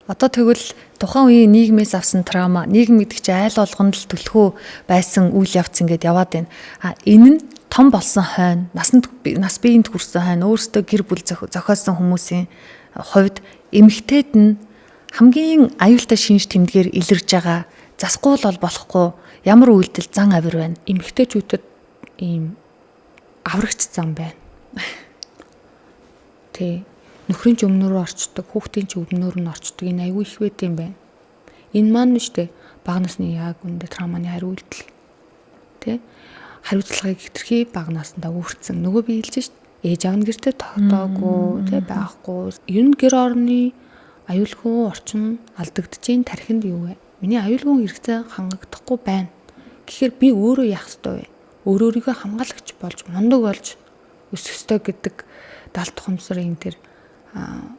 Одоо тэгвэл тухайн үеийн нийгмээс авсан траума, нийгэм гэдэг чинь айл болгонд л түлхүү байсан үйл явц ингээд яваад байна. А энэ нь том болсон хойно, нас биеинд хүрсэн хойно өөрсдөө гэр бүл зохиосон хүмүүсийн хувьд эмэгтэйд нь хамгийн аюултай шинж тэмдгээр илэрж байгаа засгүй л бол болохгүй ямар үйлдэл зан авир байна? Эмэгтэйчүүдэд ийм аврагч зам байна. Тэ. Нөхрийн ч өмнөөр орчдөг, хүүхдийн ч өмнөөр нь орчдөг. Энэ аюу их байд юм байна. Энэ маань нь штэ бага насны яг үндэ травманы хариу үйлдэл. Тэ? Хариуцлагыг хэтэрхий бага насндаа үүрцэн. Нөгөө би хэлж штэ ээж аав нь гэртээ тогтоогүй, тэ байхгүй. Ер нь гэр орны аюулгүй орчин алдагдчихээн тархинд юу вэ? Миний аюулгүй хэрэгцээ хангагдахгүй байна. Тэгэхээр би өөрөө яах ёстой вэ? Өөрөө өөрийгөө хамгаалагч болж, мундаг болж өсөх ёстой гэдэг далд тухамсрын тэр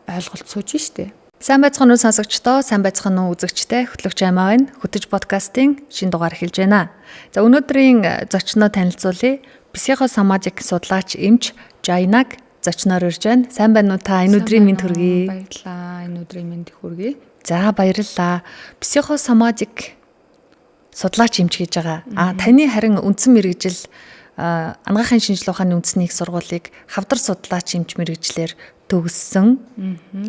ойлголт сууж штэ. Сайн байцгаана уу сонсогчдоо, сайн байцгаана уу үзэгчдээ. Хөтлөгч Аймаа байна. Хөтөж подкастын шинэ дугаар эхэлж байна. За өнөөдрийн зочноо танилцуулъя. Психосоматик судлаач эмч Жайнаг зочноор ирж байна. Сайн байна уу та? Энэ өдрийн мэнд хүргэе. Баярлалаа. Энэ өдрийн мэнд хүргэе. За баярлалаа. Психосоматик судлаач эмч гэж байгаа. А таны харин үндсэн мэргэжил анагаахын шинжилгээ ухааны үндэсний их сургуулийг хавдар судлаач эмч мэргэжлээр төгссөн.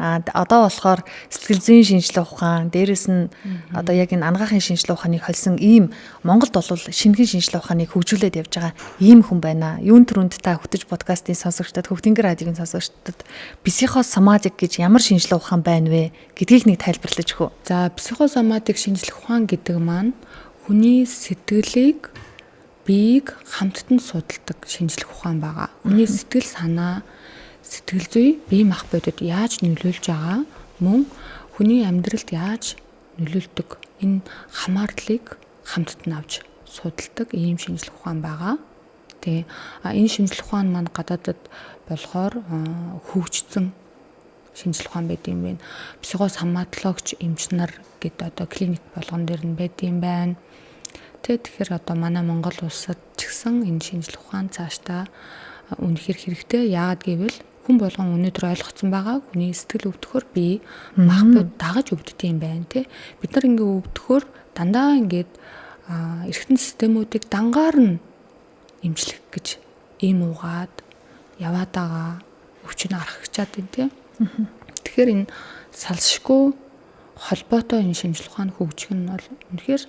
А одоо болохоор сэтгэл зүйн шинжилгээ ухаан, дээрэс нь одоо яг энэ анагаахын шинжилгээ ухааныг холсон ийм Монголд бол шинэхэн шинжилгээ ухааныг хөгжүүлээд явж байгаа ийм хүн байна. Юун түрүүнд та Хөтөж подкастын сонсогчдод, Хөвтөнгөр радиогийн сонсогчдод психосоматик гэж ямар шинжилгээ ухаан байна вэ гэдгийг нэг тайлбарлаж өгөө. За психосоматик шинжилгээ ухаан гэдэг маань хүний сэтгэлийг биеийг хамттан судалдаг шинжилгээ ухаан байгаа. Хүний сэтгэл санаа, сэтгэл зүй бие махбодод яаж нөлөөлж байгаа, мөн хүний амьдралд яаж нөлөөлдөг энэ хамаарлыг хамттан авч судалдаг ийм шинжилгээ ухаан байгаа. Тэгээ энэ шинжилгээ ухаан маань гадаадад болохоор хөгжсөн шинжилгээ ухаан байд юм байна. Психосоматологч эмч нар гэд одоо клиник болгон дээр нь байд юм байна. Тэ тэгэхээр одоо манай Монгол улсад ч гэсэн энэ шинжилгээ ухаан цаашдаа үнэхэр хэрэгтэй. Яагаад гэвэл хүн болгон өнөөдөр ойлгоцсон байгаа хүний сэтгэл өвдөхөр бие махбод дагаж өвддөг юм байна тий. Бид нар ингээ өвдөхөр дандаа ингээд эргэтэн системүүдийг дангаар нь эмчлэх гэж ийм уугаад яваад байгаа өвчин архагчаад байна тий. Тэгэхээр энэ салшгүй холбоотой энэ шинжилгээ ухаан хөгжих нь бол үнэхээр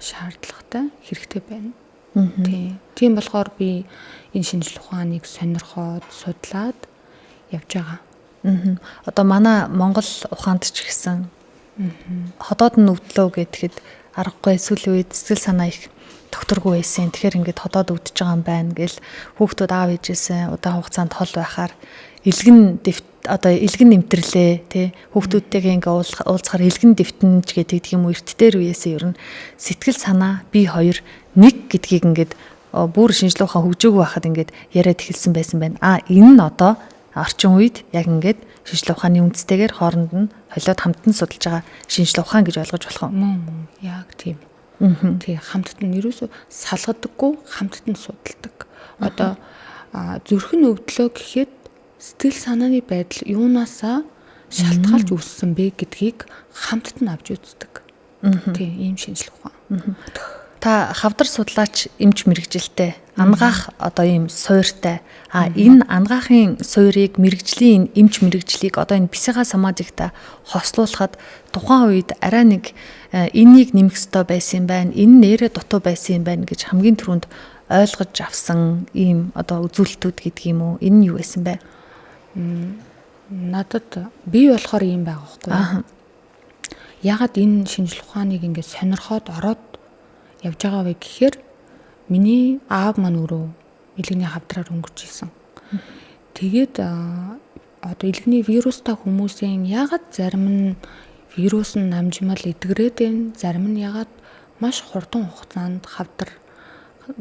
шаардлагатай хэрэгтэй байна. Тий. Тийм болохоор би энэ шинжилгээ ухааныг сонирхоод судлаад явж байгаа. Одоо манай Монгол ухаанд ч гэсэн ходоод нь өвдлөө гэхэд аргагүй сүүлийн үед сэтгэл санаа их докторгүй байсан. Тэгэхээр ингээд ходоод өвдөж байгаа юм байна гэл хүүхдүүд аав ээжээсээ удаан хугацаанд хол байхаар илгэн одоо илгэн нэмтэрлээ тий хүүхдүүдтэйгээ ингээ уулзахаар илгэн дэвтэнж гэдэг юм уу эрт дээр үеэсээ ер нь сэтгэл санаа бие хоёр нэг гэдгийг ингээд бүр шинжилгээ ухаан хөгжөөгүй байхад ингээд яриад эхэлсэн байсан байна. А энэ нь одоо орчин үед яг ингээд шинжилгээ ухааны үндстэйгээр хооронд нь холиод хамтан судалж байгаа шинжилгээ ухаан гэж ойлгож болох уу? Мөн яг тийм. Тий хамтд нь ерөөсөө салгадаггүй хамтд нь судалдаг. Одоо зүрх нь өвдлөө гэхэд сэтгэл санааны байдал юунаасаа шалтгаалж үүссэн бэ гэдгийг хамтд нь авч үздэг. Тий ийм шинжилгээ ухаан. Та хавдар судлаач эмч мэргэжилтэй анагаах одоо ийм суйртай. А энэ анагаахын суйрыг мэргэжлийн эмч мэргэжлийг одоо энэ психосоматикта хослуулахад тухайн үед арай нэг энийг нэмэх ёстой байсан юм байна. Энэ нэрээ дутуу байсан юм байна гэж хамгийн түрүүнд ойлгож авсан ийм одоо үзүүлэлтүүд гэдэг юм уу? Энэ нь юу байсан бэ? Надад би болохоор ийм байгаа байхгүй юу? Яагаад энэ шинжилгээ ухааныг ингээд сонирхоод ороод явж байгаа вэ гэхээр миний аав маань өөрөө илгэний хавдраар өнгөрч исэн. Тэгээд одоо илгэний вирустай хүмүүсийн яагаад зарим нь вирус нь намжмал эдгэрээд байна, зарим нь яагаад маш хурдан хугацаанд хавдар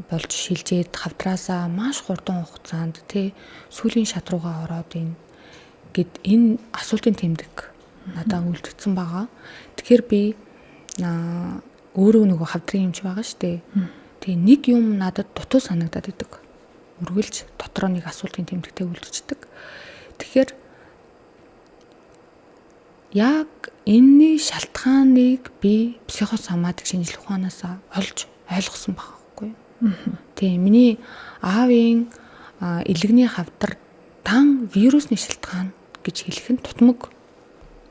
болж шилжээд хавдраасаа маш хурдан хугацаанд тий сүүлийн шат руугаа ороод байна гэд энэ асуултын тэмдэг надад үлдсэн байгаа. Тэгэхээр би өөрөө нөгөө хавдрын юмч байгаа шүү дээ. Тэгээ нэг юм надад дутуу санагдаад идэг. Үргэлж дотроо нэг асуултын тэмдэгтэй үлдчихдэг. Тэгэхээр Яг энэний шалтгааныг би психосоматик шинжлэх ухаанаас олж ойлгосон байгаа байхгүй юу? Тийм, миний аавын элэгний хавдар дан вирусны шалтгаан гэж хэлэх нь тутмаг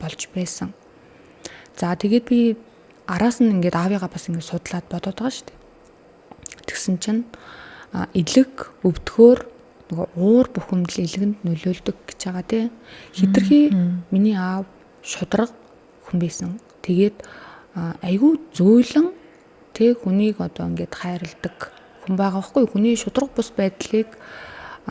болж байсан. За тэгээд би араас нь ингээд аавыгаа бас ингээд судлаад бодоод байгаа шүү дээ. Тэгсэн чинь элэг өвдгөөр нөгөө уур бухимдал элгэнд нөлөөлдөг гэж байгаа тий. Хитрхи миний аав шудраг хүн байсан. Тэгээд айгүй зөөлөн тий хүнийг одоо ингээд хайрладаг хүн байгаа байхгүй. Хүний шудраг бус байдлыг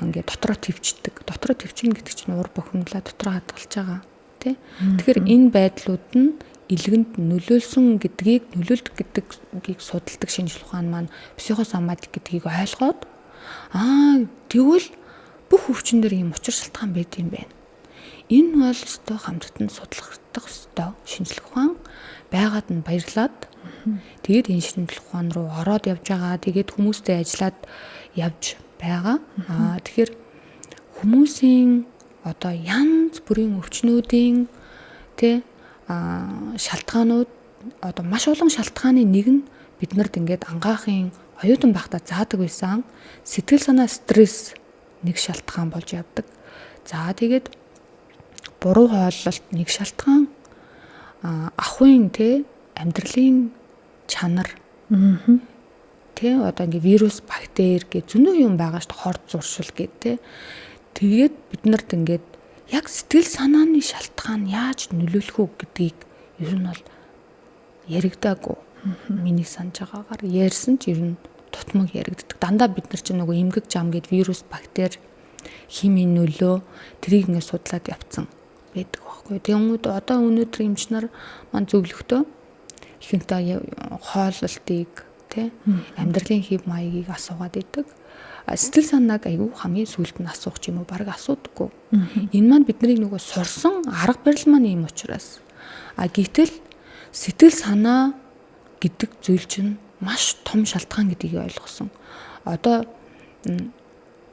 ингээд дотроо төвчдөг. Дотроо төвчнө гэдэг чинь уур бухимдлаа дотроо хадгалж байгаа тий. Тэгэхээр энэ байдлууд нь элгэнд нөлөөлсөн гэдгийг, нөлөөлдөг гэдгийг судалдаг шинжлэх ухаан маань психосоматик гэдгийг ойлгоод тэгвэл бүх өвчин дээр ийм учир шалтгаан байд юм байна. Энэ бол өстой хамтд нь судлах өстой шинжлэх ухаан байгаад нь баярлаад тэгээд энэ шинжлэх ухаан руу ороод явж байгаа. Тэгээд хүмүүстэй ажиллаад явж байгаа. Тэгэхээр хүмүүсийн одоо янз бүрийн өвчнүүдийн тэ шалтгаанууд одоо маш олон шалтгааны нэг нь биднэрт ингээд ангаахын оюутан байхдаа заадаг байсан сэтгэл санаа стресс нэг шалтгаан болж явдаг. За тэгээд буруу хооллолт нэг шалтгаан, ахуйн тэ амьдралын чанар тэ одоо ингээ вирус бактери гэх зөнөө юм байгаа шүү дээ, хорд зуршил гэх тэ. Тэгээд биднэрт ингээд яг сэтгэл санааны шалтгаан яаж нөлөөлөх үү гэдгийг ер нь бол яригдаагүй. Миний санаж байгаагаар ярьсан ч ер нь тутмаг яригддаг. Дандаа бид нар чинь нөгөө эмгэг жам гэд вирус, бактери, химийн нөлөө тэрийг ингээд судлаад явцсан байдаг байхгүй. Тэгэнгүүт одоо өнөөдөр эмч нар маань зөвлөхдөө ихэнхдээ хооллолтыг тэ амьдралын хэв маягийг асуугаад идэг. Сэтгэл санааг айгүй хамгийн сүүлд нь асуух ч юм уу бараг асуудаггүй. Энэ маань биднийг нөгөө сурсан арга барил маань ийм учраас. Гэтэл сэтгэл санаа гэдэг зүйл чинь маш том шалтгаан гэдгийг ойлгосон. Одоо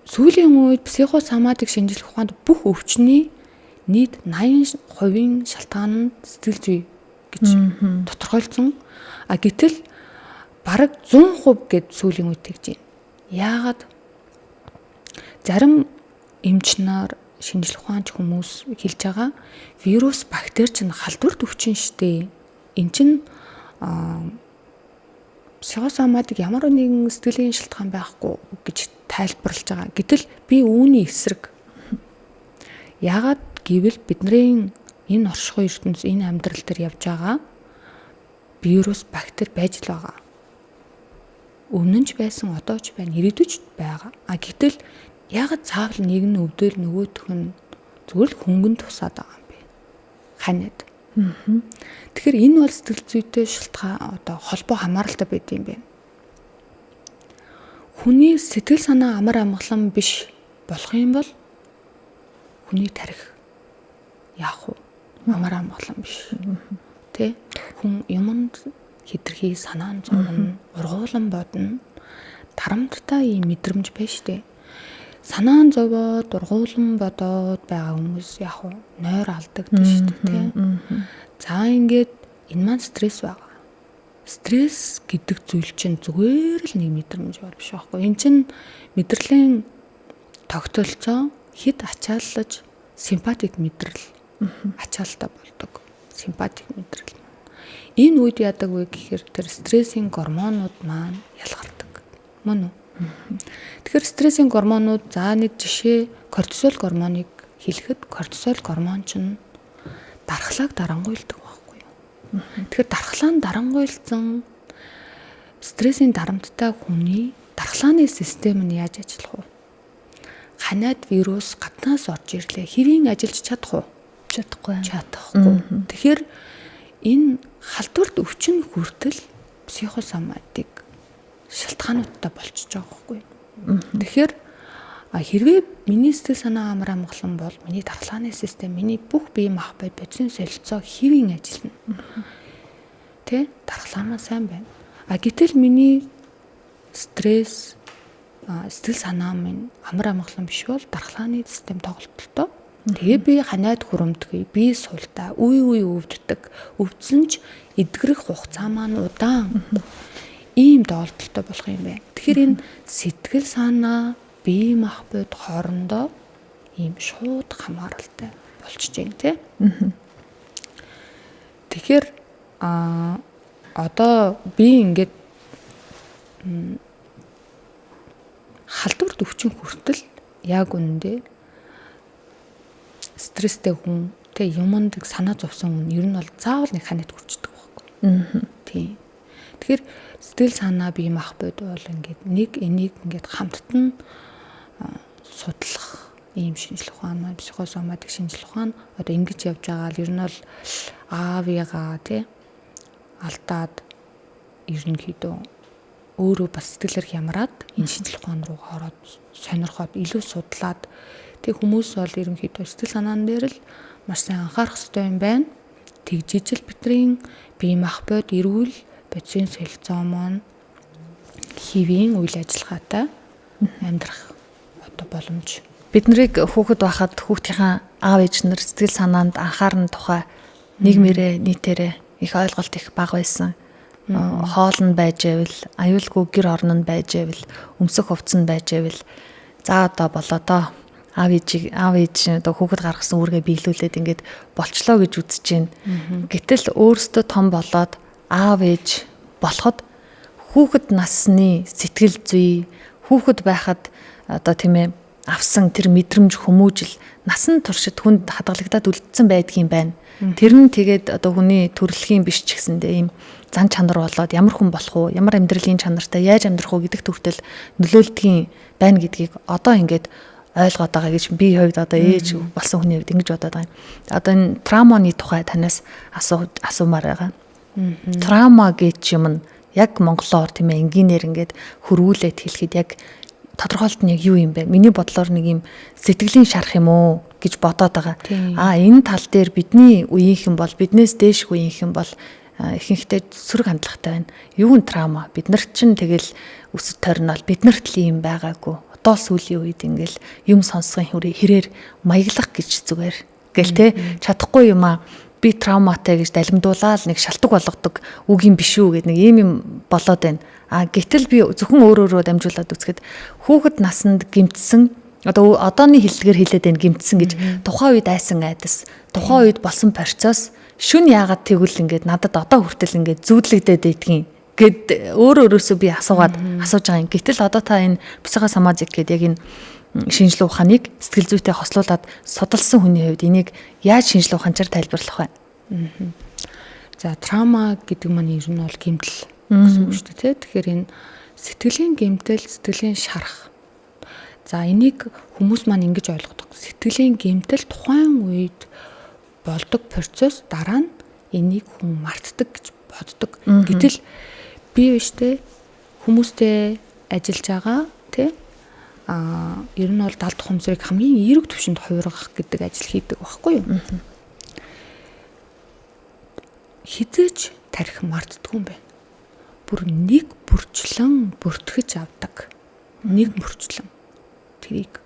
сүүлийн үед психосоматик шинжлэх ухаанд бүх өвчний нийт 80% шалтгаан нь сэтгэл зүй гэж тодорхойлсон. Гэтэл бараг 100% гэд сүүлийн үед тэгж байна. Яагаад? Зарим эмч нар, шинжлэх ухаанч хүмүүс хэлж байгаа вирус, бактери чинь халдварт өвчин штэ. Эн чинь психосоматик ямар нэгэн сэтгэлийн шалтгаан байхгүй гэж тайлбарлаж байгаа. Гэтэл би үүний эсрэг. Яагаад гэвэл бидний энэ оршихуй ертөнц, энэ амьдрал дээр явж байгаа вирус, бактери байж л байгаа. Өмнө нь ч байсан, одоо ч байна, ирээдүйд ч байгаа. Гэтэл яагаад заавал нэг нь өвдөөл нөгөөх нь зүгээр л хөнгөн тусаад байгаа юм бэ? Ханаад. Тэгэхээр энэ бол сэтгэл зүйтэй шалтгаан одоо холбоо хамааралтай байд юм байна. Хүний сэтгэл санаа амар амгалан биш болох юм бол хүний тарих яах вэ? Амар амгалан биш. Тэ? Хүн юмд хитрхи санаа зовно, ургуулan бодно, дарамттай ийм мэдрэмж байж штэ. Санаа зовоод, ургуулan бодоод байгаа хүмүүс яг уу нойр алдагдсан шүү дээ, тий. За ингээд энэ маань стресс байгаа. Стресс гэдэг зүйл чинь зүгээр л нэг мэдрэмж бол биш байхгүй. Энэ чинь мэдрэлийн тогтолцоо хэд ачааллаж симпатик мэдрэл ачаалтай болдог. Симпатик мэдрэл. Энэ үед яадаг вэ гэхээр тэр стрессийн гормонууд маань ялгардаг. Мөн үү? Тэгэхээр стрессийн гормонууд за нэг жишээ кортизол гормоныг хэлэхэд кортизол гормон чинь дархлааг дарангуйлдаг байхгүй юу? Тэгэхээр дархлаа нь дарангуйлсан стрессийн дарамттай хүний дархлааны систем нь яаж ажиллах вэ? Ханиад вирус гаднаас орж ирлээ. Хэрийн ажиллаж чадах уу? Чадахгүй. Чадахгүй. Тэгэхээр энэ халдварт өвчин хүртэл психосоматик шалтгаануудтай болчихж байгаа байхгүй юу? Тэгэхээр хэрвээ миний сэтгэл санаа амар амгалан бол миний дархлааны систем, миний бүх бие махбод, бодисын солилцоо хэвийн ажиллана. Тэ? Дархлаа маань сайн байна. Гэтэл миний стресс, сэтгэл санаа минь амар амгалан биш бол дархлааны систем тоглолттой Тэгээ би ханиад хүрэмтгий, би сулдаа, үе үе өвддөг. Өвдсөн ч эдгэрэх хугацаа маань удаан. Ийм доолдолтой болох юм байна. Тэгэхээр энэ сэтгэл санаа, бие махбод хоорондоо ийм шууд хамааралтай болчихж байна тий. Тэгэхээр одоо би ингээд халдвар өвчин хүртэл яг үнэндээ стресстэй хүн тэг юмд санаа зовсон хүн ер нь бол заавал нэг ханиад хүрчдэг байхгүй. Тийм. Тэгэхээр сэтгэл санаа бие махбод бол ингээд нэг энийг ингээд хамтд нь судлах ийм шинжлэх ухаан маань психосоматик шинжлэх ухаан одоо ингэж явж байгаа л ер нь бол аавыгаа тий алдаад ерөнхийдөө өөрөө бас сэтгэлээр хямраад энэ шинжлэх ухаан руу ороод сонирхоод илүү судлаад тэг хүмүүс бол ерөнхийдөө сэтгэл санаан дээр л маш сайн анхаарах хэрэгтэй юм байна. Тэгжиж л бидний бие махбод эрүүл бодисын солилцоо маань хэвийн үйл ажиллагаатай амьдрах одоо боломж. Бид нарыг хүүхэд байхад хүүхдийнхаа аав ээж нар сэтгэл санаанд анхаарна тухай нийгмээрээ нийтээрээ их ойлголт их бага байсан. Хоол нь байж байвал, аюулгүй гэр орон нь байж байвал, өмсөх хувцас нь байж байвал за одоо болоо доо. Аав ээж одоо хүүхэд гаргасан үүргээ биелүүлээд ингээд болчлоо гэж үзэж байна. Гэтэл өөрсдөө том болоод аав ээж болоход хүүхэд насны сэтгэл зүй, хүүхэд байхад одоо тийм ээ авсан тэр мэдрэмж хүмүүжил насан туршид хүнд хадгалагдаад үлдсэн байдгийн байна. Тэр нь тэгээд одоо хүний төрөлхийн биш ч гэсэндээ ийм зан чанар болоод ямар хүн болох уу, ямар амьдралын чанартай яаж амьдрах уу гэдэгт хүртэл нөлөөлдгийн байна гэдгийг одоо ингээд ойлгоод байгаа гэж би хувьд одоо ээж болсон хүний хувьд ингэж бодоод байгаа юм. Одоо энэ травманы тухай танаас асуумаар байгаа. Траума гэж юм нь яг монголоор тийм ээ энгийнээр ингээд хөрвүүлээд хэлэхэд яг тодорхойлт нь яг юу юм бэ? Миний бодлоор нэг юм сэтгэлийн шарах юм уу гэж бодоод байгаа. Аа энэ тал дээр бидний үеийнхэн бол биднээс дээшх үеийнхэн бол ихэнхдээ сөрөг хандлагатай байна. Юу нь траума? Бид нарт чинь тэгэл өсөж торнол бид нарт л юм байгаагүй. Одоо сүүлийн үед ингээл юм сонсохын хэрээр маяглах гэж зүгээр гэл те чадахгүй юм аа би травматай гэж далимдуулаад нэг шалтгаан болгодог үг юм биш үү гэд нэг ийм юм болоод байна. А гэтэл би зөвхөн өөр өөрөөр дамжуулаад үзэхэд хүүхэд наснд гэмтсэн одоо одооны хэллэгээр хэлээд байна гэмтсэн гэж тухайн үед айсан айдас тухайн үед болсон процесс шүн яагаад тэгвэл ингээд надад одоо хүртэл ингээд зүүдлэгдээд байдгийн гэд өөр өөрөөсөө би асуугаад асууж байгаа юм. Гэтэл одоо та энэ психосоматик гэдэг яг энэ шинжлэх ухааныг сэтгэл зүйтэй хослуулад судалсан хүний хувьд энийг яаж шинжлэх ухаанчаар тайлбарлах вэ? За траума гэдэг маань ер нь бол гэмтэл гэсэн үг шүү дээ. Тэгэхээр энэ сэтгэлийн гэмтэл, сэтгэлийн шарах. За энийг хүмүүс маань ингэж ойлгодог. Сэтгэлийн гэмтэл тухайн үед болдог процесс дараа нь энийг хүн мартдаг гэж боддог. Гэтэл би биш те хүмүүстэй ажиллаж байгаа тий ер нь бол далд ухамсарыг хамгийн эерэг түвшинд хувиргах гэдэг ажил хийдэг байхгүй юу? Хизээч тарих мартдаггүй юм байна. Бүр нэг бүрчлэн бүртгэж авдаг. Нэг бүрчлэн тэрийг.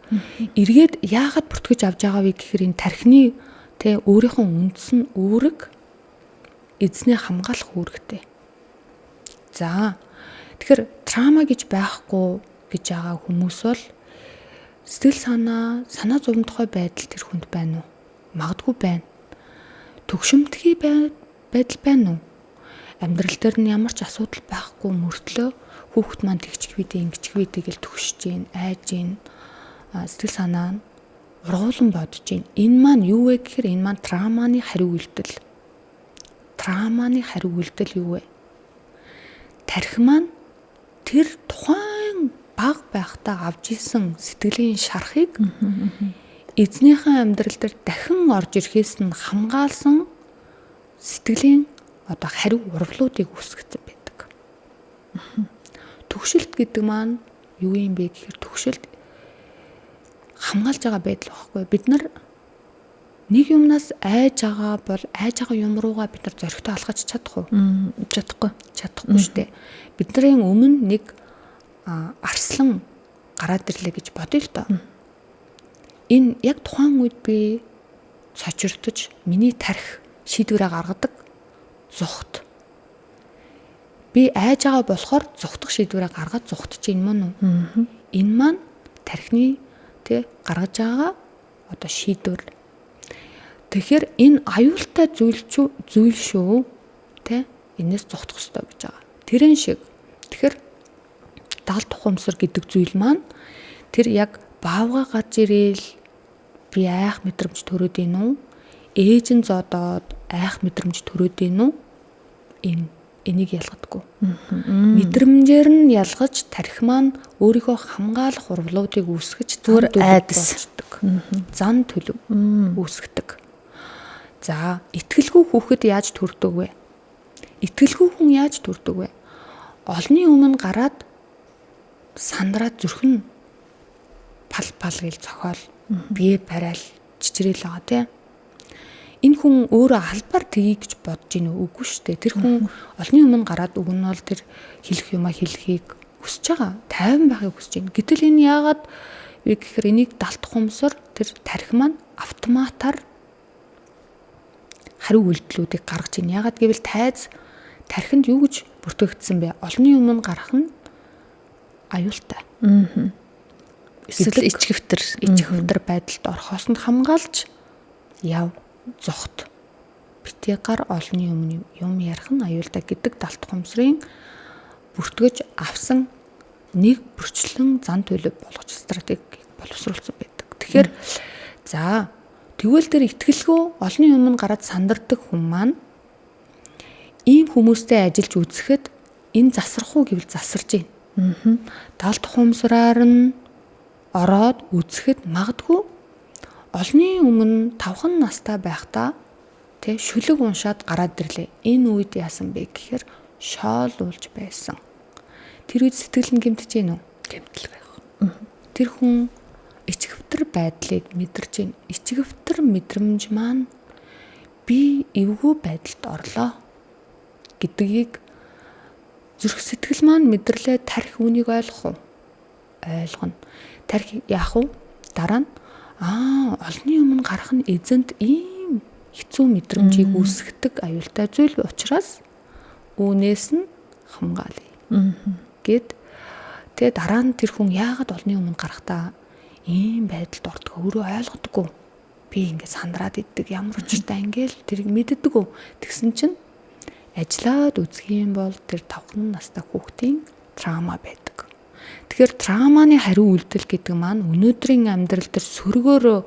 Эргээд яагаад бүртгэж авч байгаа вэ гэхээр энэ тархины тэ өөрийнхөө үндэс нь үүрэг эзнээ хамгаалах үүрэгтэй. За тэгэхээр траума гэж байхгүй гэж байгаа хүмүүс бол сэтгэл санаа, санаа зовмдохой байдал тэр хүнд байна уу? Магадгүй байна. Төгшөмтгий байдал байна уу? Амьдрал дээр нь ямар ч асуудал байхгүй мөртлөө хүүхэд маань тэгчих видэ, ингэчих видэ гэж төгшөж гин, айж гин, сэтгэл санаа нь ургуулan бодож гин. Энэ маань юу вэ гэхээр энэ маань травманы хариу үйлдэл. Травманы хариу үйлдэл юу вэ? Тархи маань тэр тухайн баг байхдаа авч исэн сэтгэлийн шарахыг эзнийхээ амьдрал дээр дахин орж ирэхээс нь хамгаалсан сэтгэлийн одоо хариу урвлуудыг үүсгэсэн байдаг. Төгшөлт гэдэг маань юу юм бэ гэхээр төгшөлт хамгаалж байгаа байдал байхгүй. Бид нар нэг юмнаас айж байгаа бол айж байгаа юм руугаа бид нар зоригтой алхаж чадах уу? Чадахгүй. Чадахгүй шүү дээ. Бидний өмнө нэг арслан гараад ирлээ гэж бодъё л доо. Энэ яг тухайн үед би цочирдож миний тарих шийдвэрээ гаргадаг зүхт. Би айж байгаа болохоор зүхтах шийдвэрээ гаргаж зүхтж ийн мөн үү? Энэ маань тархины тэ гаргаж байгаа одоо шийдвэр. Тэгэхээр энэ аюултай зүйл шүү тэ энэс зүхтах ёстой гэж байгаа. Тэрэн шиг. Тэгэхээр далд ухамсар гэдэг зүйл маань тэр яг баавга гарч ирээл би айх мэдрэмж төрөөд ийн үү? Ээж нь зодоод айх мэдрэмж төрөөд ийн үү? Энийг ялгадаггүй. Мэдрэмжээр нь ялгаж тархи маань өөрийнхөө хамгаалах урвлуудыг үүсгэж зүгээр айдас зан төлөв үүсгэдэг. За, итгэлгүй хүүхэд яаж төрдөг вэ? Итгэлгүй хүн яаж төрдөг вэ? Олны өмнө гараад сандраад зүрх нь пал пал гэл цохоол бие барайл чичрээл байгаа тий. Энэ хүн өөрөө албаар тгий гэж бодож гин үү? Үгүй шүү дээ. Тэр хүн олны өмнө гараад уг нь бол тэр хэлэх юмаа хэлхийг хүсэж байгаа. Тайван байхыг хүсэж байна. Гэтэл энэ яагаад вэ гэхээр энийг далд ухамсар тэр тархи маань автоматар хариу үйлдэлүүдийг гаргаж байна. Яагаад гэвэл тайз тархинд юу гэж бүртгэгдсэн бэ? Олны өмнө гарах нь аюултай. Эсвэл ичгэвтер байдалд орохоос нь хамгаалж яв зогт битгий гар олны өмнө юм ярих нь аюултай гэдэг далд ухамсарын бүртгэж авсан нэг бүрчлэн зан төлөв болгож стратеги боловсруулсан байдаг. Тэгэхээр за тэгвэл тэр итгэлгүй олны өмнө гараад сандардаг хүн маань ийм хүмүүстэй ажиллаж үзэхэд энэ засрах уу гэвэл засарж байна. Далд ухамсараар нь ороод үзэхэд магадгүй олны өмнө 5 настай байхдаа тэ шүлэг уншаад гараад ирлээ. Энэ үед яасан бэ гэхээр шоолуулж байсан. Тэр үед сэтгэл нь гэмтэж гин үү? Гэмтэл байх. Тэр хүн ичгэвтер байдлыг мэдэрч гин. Ичгэвтер мэдрэмж маань би эвгүй байдалд орлоо гэдгийг зүрх сэтгэл маань мэдэрлээ. Тархи үүнийг ойлгох уу? Ойлгоно. Тархи яах вэ? Дараа нь олны өмнө гарах нь эзэнт ийм хэцүү мэдрэмжийг үүсгэдэг аюултай зүйл учраас үүнээс нь хамгаалъя гэд. Тэгээ дараа нь тэр хүн яагаад олны өмнө гарахдаа ийм байдалд ордгоо өөрөө ойлгодоггүй. Би ингээд сандраад иддэг, ямар учиртай ингээл тэрийг мэддэггүй. Тэгсэн чинь ажиллаад үзэх юм бол тэр 5 настай хүүхдийн траума байдаг. Тэгэхээр трауманы хариу үйлдэл гэдэг маань өнөөдрийн амьдрал дээр сөргөөрөө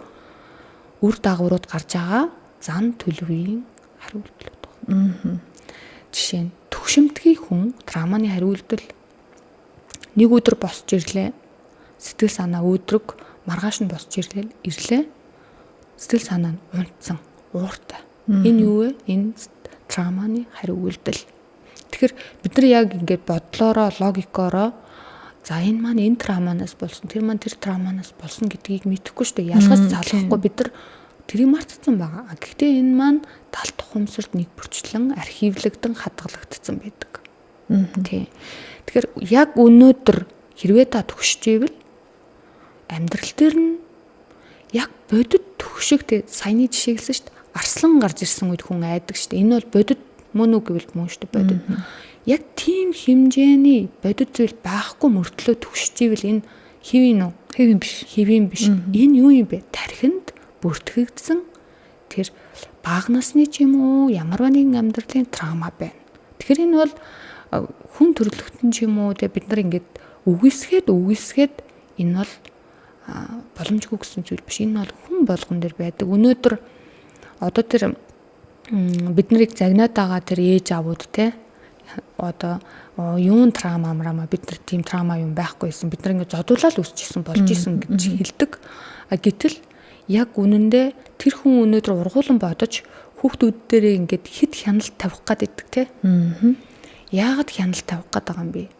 үр дагаврууд гарч байгаа зан төлөвийн хариу үйлдэлүүд байна. Жишээ нь төгшөмтгий хүн трауманы хариу үйлдэл нэг өдөр босч ирлээ. Сэтгэл санаа өөдрөг маргааш нь босч ирлээ. Сэтгэл санаа нь унтсан, ууртай. Энэ юу вэ? Энэ трауманы хариу үйлдэл. Тэгэхээр бид нар яг ингээд бодлоороо, логикоороо за энэ маань энэ трауманаас болсон, тэр маань тэр трауманаас болсон гэдгийг мэдэхгүй шүү дээ. Ялгаж залгахгүй бид нар тэрийг мартцсан байгаа. Гэхдээ энэ маань талт ухамсарт нэг бүрчлэн архивлэгдэн хадгалагдсан байдаг. Тий. Тэгэхээр яг өнөөдөр хэрвээ та төгшөж ивэл амьдрал дээр нь яг бодит төгшөг тэ саяны жишээ хэлсэн шүү дээ. Арслан гарч ирсэн үед хүн айдаг шүү дээ. Энэ бол бодит мөн үү гэвэл мөн шүү дээ, бодит. Яг тийм хэмжээний бодит зүйл байхгүй мөртлөө төгшөж ивэл энэ хэвийн үү? Хэвийн биш. Хэвийн биш. Энэ юу юм бэ? Тархинд бүртгэгдсэн тэр бага насны ч юм уу ямар нэгэн амьдралын траума байна. Тэгэхээр энэ бол хүн төрөлхтөн ч юм уу тэ бид нар ингээд үгүйсгээд энэ бол боломжгүй гэсэн зүйл биш. Энэ бол хүн болгон дээр байдаг. Өнөөдөр одоо тэр бид нарыг загнаад байгаа тэр ээж аавууд те одоо юун траума амрама бид нар тийм траума юм байхгүйсэн. Бид нар ингээд зодуулаад өсчихсэн болж исэн гэж хэлдэг. Гэтэл яг үнэндээ тэр хүн өнөөдөр ургуулan бодож хүүхдүүд дээрээ ингээд хэд хяналт тавих гад иддэг те. Яагаад хяналт тавих гад байгаа юм бэ?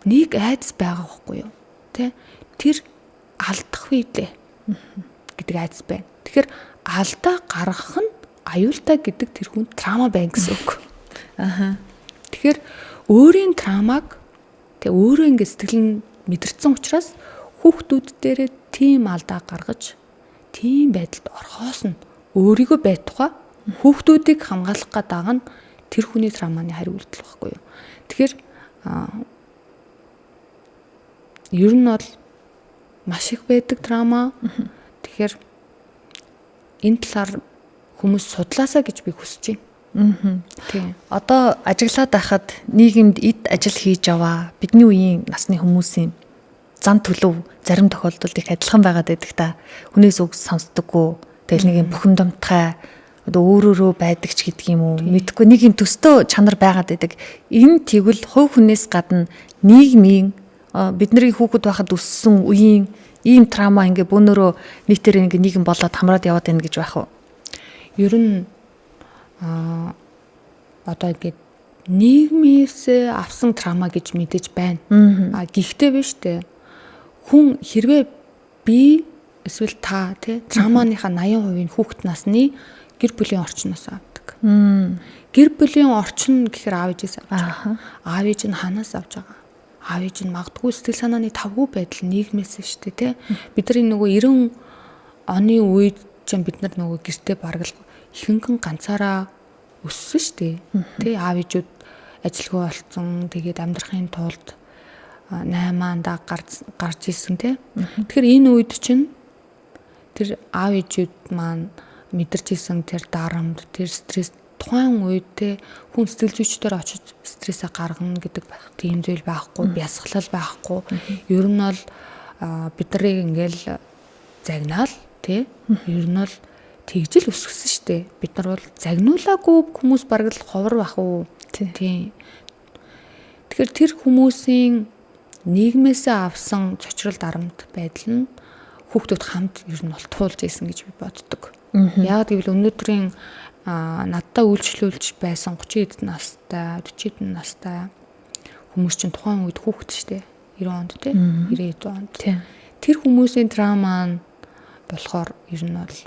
Нэг айдас байгаа байхгүй юу? Тэ? Тэр алдах үедээ гэдэг айдас байна. Тэгэхээр алдаа гаргах нь аюултай гэдэг тэр хүн траума байна гэсэн үг. Аха. Тэгэхээр өөрийн траумаг тэг өөрөө ингэ сэтгэл нь мэдэрсэн учраас хүүхдүүд дээрээ тийм алдаа гаргаж, Тийм байдалд орхоос нь өөрийгөө байтугай хүүхдүүдийг хамгаалах гээд байгаа нь тэр хүний травманы хариу үйлдэл байхгүй юу. Тэгэхээр ер нь бол маш их байдаг трама. Тэгэхээр энэ талаар хүмүүс судлаасаа гэж би хүсэж байна. Тийм. Одоо ажиглаад байхад нийгэмд эд ажил хийж яваа бидний үеийн насны хүмүүсийн зан төлөв зарим тохиолдолд их адилхан байгаад байдаг та. Хүнээс үг сонсдоггүй. Тэгэл нэг юм бухимдамтгай одоо өөрөөрөө байдаг ч гэдэг юм уу. Мэдхгүй нэг юм төстөө чанар байгаад байдаг. Энэ тэгвэл хувь хүнээс гадна нийгмийн бидний хүүхэд байхад өссөн үеийн ийм трама ингээ бөөнөрөө нийтээр ингээ нийгэм болоод хамраад яваад байна гэж байх уу? Ер нь одоо ингээд нийгмээс авсан трама гэж мэдэж байна. Гэхдээ биш үү? Хүн хэрвээ би эсвэл та тий травманыхаа 80% нь хүүхэд насны гэр бүлийн орчноос авдаг. Гэр бүлийн орчин гэхээр аав ээжээс авч байгаа. Аав ээж нь ханаас авч байгаа. Аав ээж нь магадгүй сэтгэл санааны тавгүй байдал нийгмээс шүү дээ тий. Бидний нөгөө 90 оны үед чинь бид нар нөгөө гэртээ бараг л ихэнхэн ганцаараа өссөн шүү дээ. Тий, аав ээжүүд ажилгүй болцсон. Тэгээд амьдрахын тулд 8-анда гарч ирсэн тий. Тэгэхээр энэ үед чинь тэр аав ээжүүд маань мэдэрч исэн тэр дарамт, тэр стресс тухайн үед те хүн сэтгэл зүйчдээр очиж стрессээ гаргана гэдэг тийм зүйл байхгүй, бясалгал байхгүй. Ер нь бол бид нарыг ингээл загнаал тий. Ер нь бол тэгжил өсгсөн шүү дээ. Бид нар бол загнуулаагүй хүмүүс бараг л ховор бах уу. Тий. Тэгэхээр тэр хүмүүсийн нийгмээсээ авсан цочрол дарамт байдал нь хүүхдүүд хамт ер нь бол туулж исэн гэж би боддог. Яг гэвэл өнөөдрийн надтай үйлчлүүлж байсан 30 хэдэн настай, 40 хэдэн настай хүмүүс чинь тухайн үед хүүхэд шүү дээ. 90 онд тий, 90 онд. Тэр хүмүүсийн трама нь болохоор ер нь бол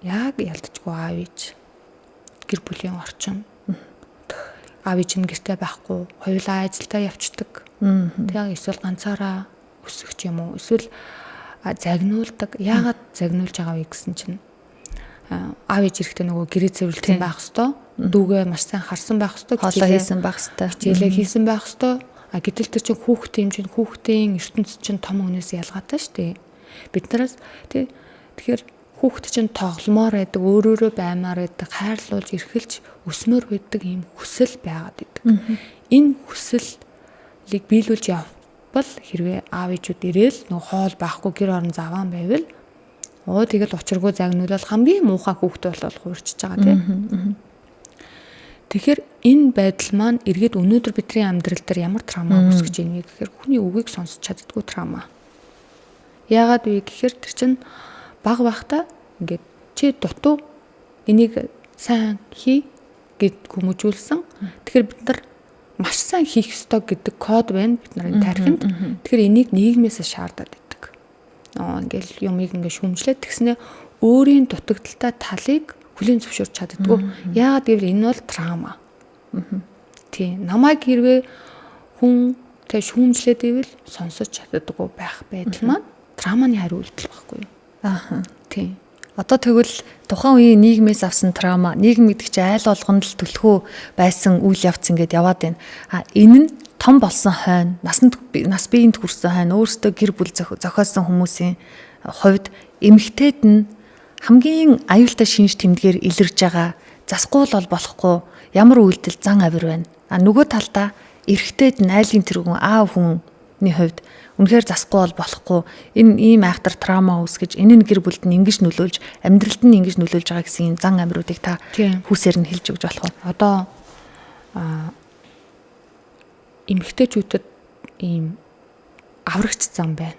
яг ялдчгүй аав ээж, гэр бүлийн орчин. Аав ээж нь гэрте байхгүй, хоёулаа ажилдаа явцдаг. Тэгээ эсвэл ганцаараа өсөх юм уу? Эсвэл загнуулдаг. Яагаад загнуулж байгаа вэ гэсэн чинь аав ээж эрэхтэй нөгөө гэрээ цэвэрлсэн байх хэвээр, дүүгээ маш сайн харсан байх хэвээр, хоолоо хийсэн байх хэвээр, хичээлээ хийсэн байх хэвээр. А гэтэл тэр чинь хүүхдийн юм чинь хүүхдийн ертөнц чинь том хүнээс ялгаатай шүү дээ. Бид нараас тий, тэгэхээр хүүхд чинь тогломоор байдаг, өөрөөрөө баймаар байдаг, хайрлуулж эрхэлж өсмөр байдаг ийм хүсэл байгаад идэг. Энэ хүслийг биелүүлж явбал хэрвээ аав ээжүүд ирээл нөгөө хоол байхгүй гэр орон заваан байвал оо тэгэл учиргүй загнуулал хамгийн муухай хүүхд болол хуурчж байгаа тий. Тэгэхээр энэ байдал маань эргээд өнөөдөр бидний амьдрал дээр ямар трама үүсгэж ийнэ гэхээр хүний үгийг сонсч чаддгүй трама. Яагаад вэ гэхээр тэр чинь баг байхдаа ингээд чи дутуу энийг сайн хий гэд хүмүүжүүлсэн. Тэгэхээр бид нар маш сайн хийх ёстой гэдэг код байна бид нарын тархинд. Тэгэхээр энийг нийгмээс шаардаад байдаг. Ингээл юмыг ингээд шүүмжлээд тэгснэ өөрийн дутагдaltaй талыг хүлээн зөвшөөрч чаддгүй. Яагаад гэвэл энэ бол трама. Тий, намайг хэрвээ хүн тэг шүүмжлээд ивэл сонсож чаддаггүй байх байдал маань травманы хариу үйлдэл байхгүй юу? Ааха. Тий. Одоо тэгвэл тухайн үеийн нийгмээс авсан трама, нийгэм гэдэг чинь айл болгонд л түлхүү байсан үйл явц ингээд яваад байна. А энэ нь том болсон хойно, нас биеинд хүрсэн хойно өөрсдөө гэр бүл зохиосон хүмүүсийн хувьд эмэгтэйд нь хамгийн аюултай шинж тэмдгээр илэрж байгаа засгүй л бол болохгүй ямар үйлдэл зан авир байна. А нөгөө талдаа эрэгтэйд нь айлын тэргүүн аав хүний хувьд үнэхээр засгүй бол болохгүй энэ ийм айхтар трама үүсгэж энэ нь гэр бүлд нь ингэж нөлөөлж амьдралд нь ингэж нөлөөлж байгаа гэсэн зан авируудыг та хүүсээр нь хэлж өгч болох уу? Одоо эмэгтэйчүүдэд ийм аврагч зам байна.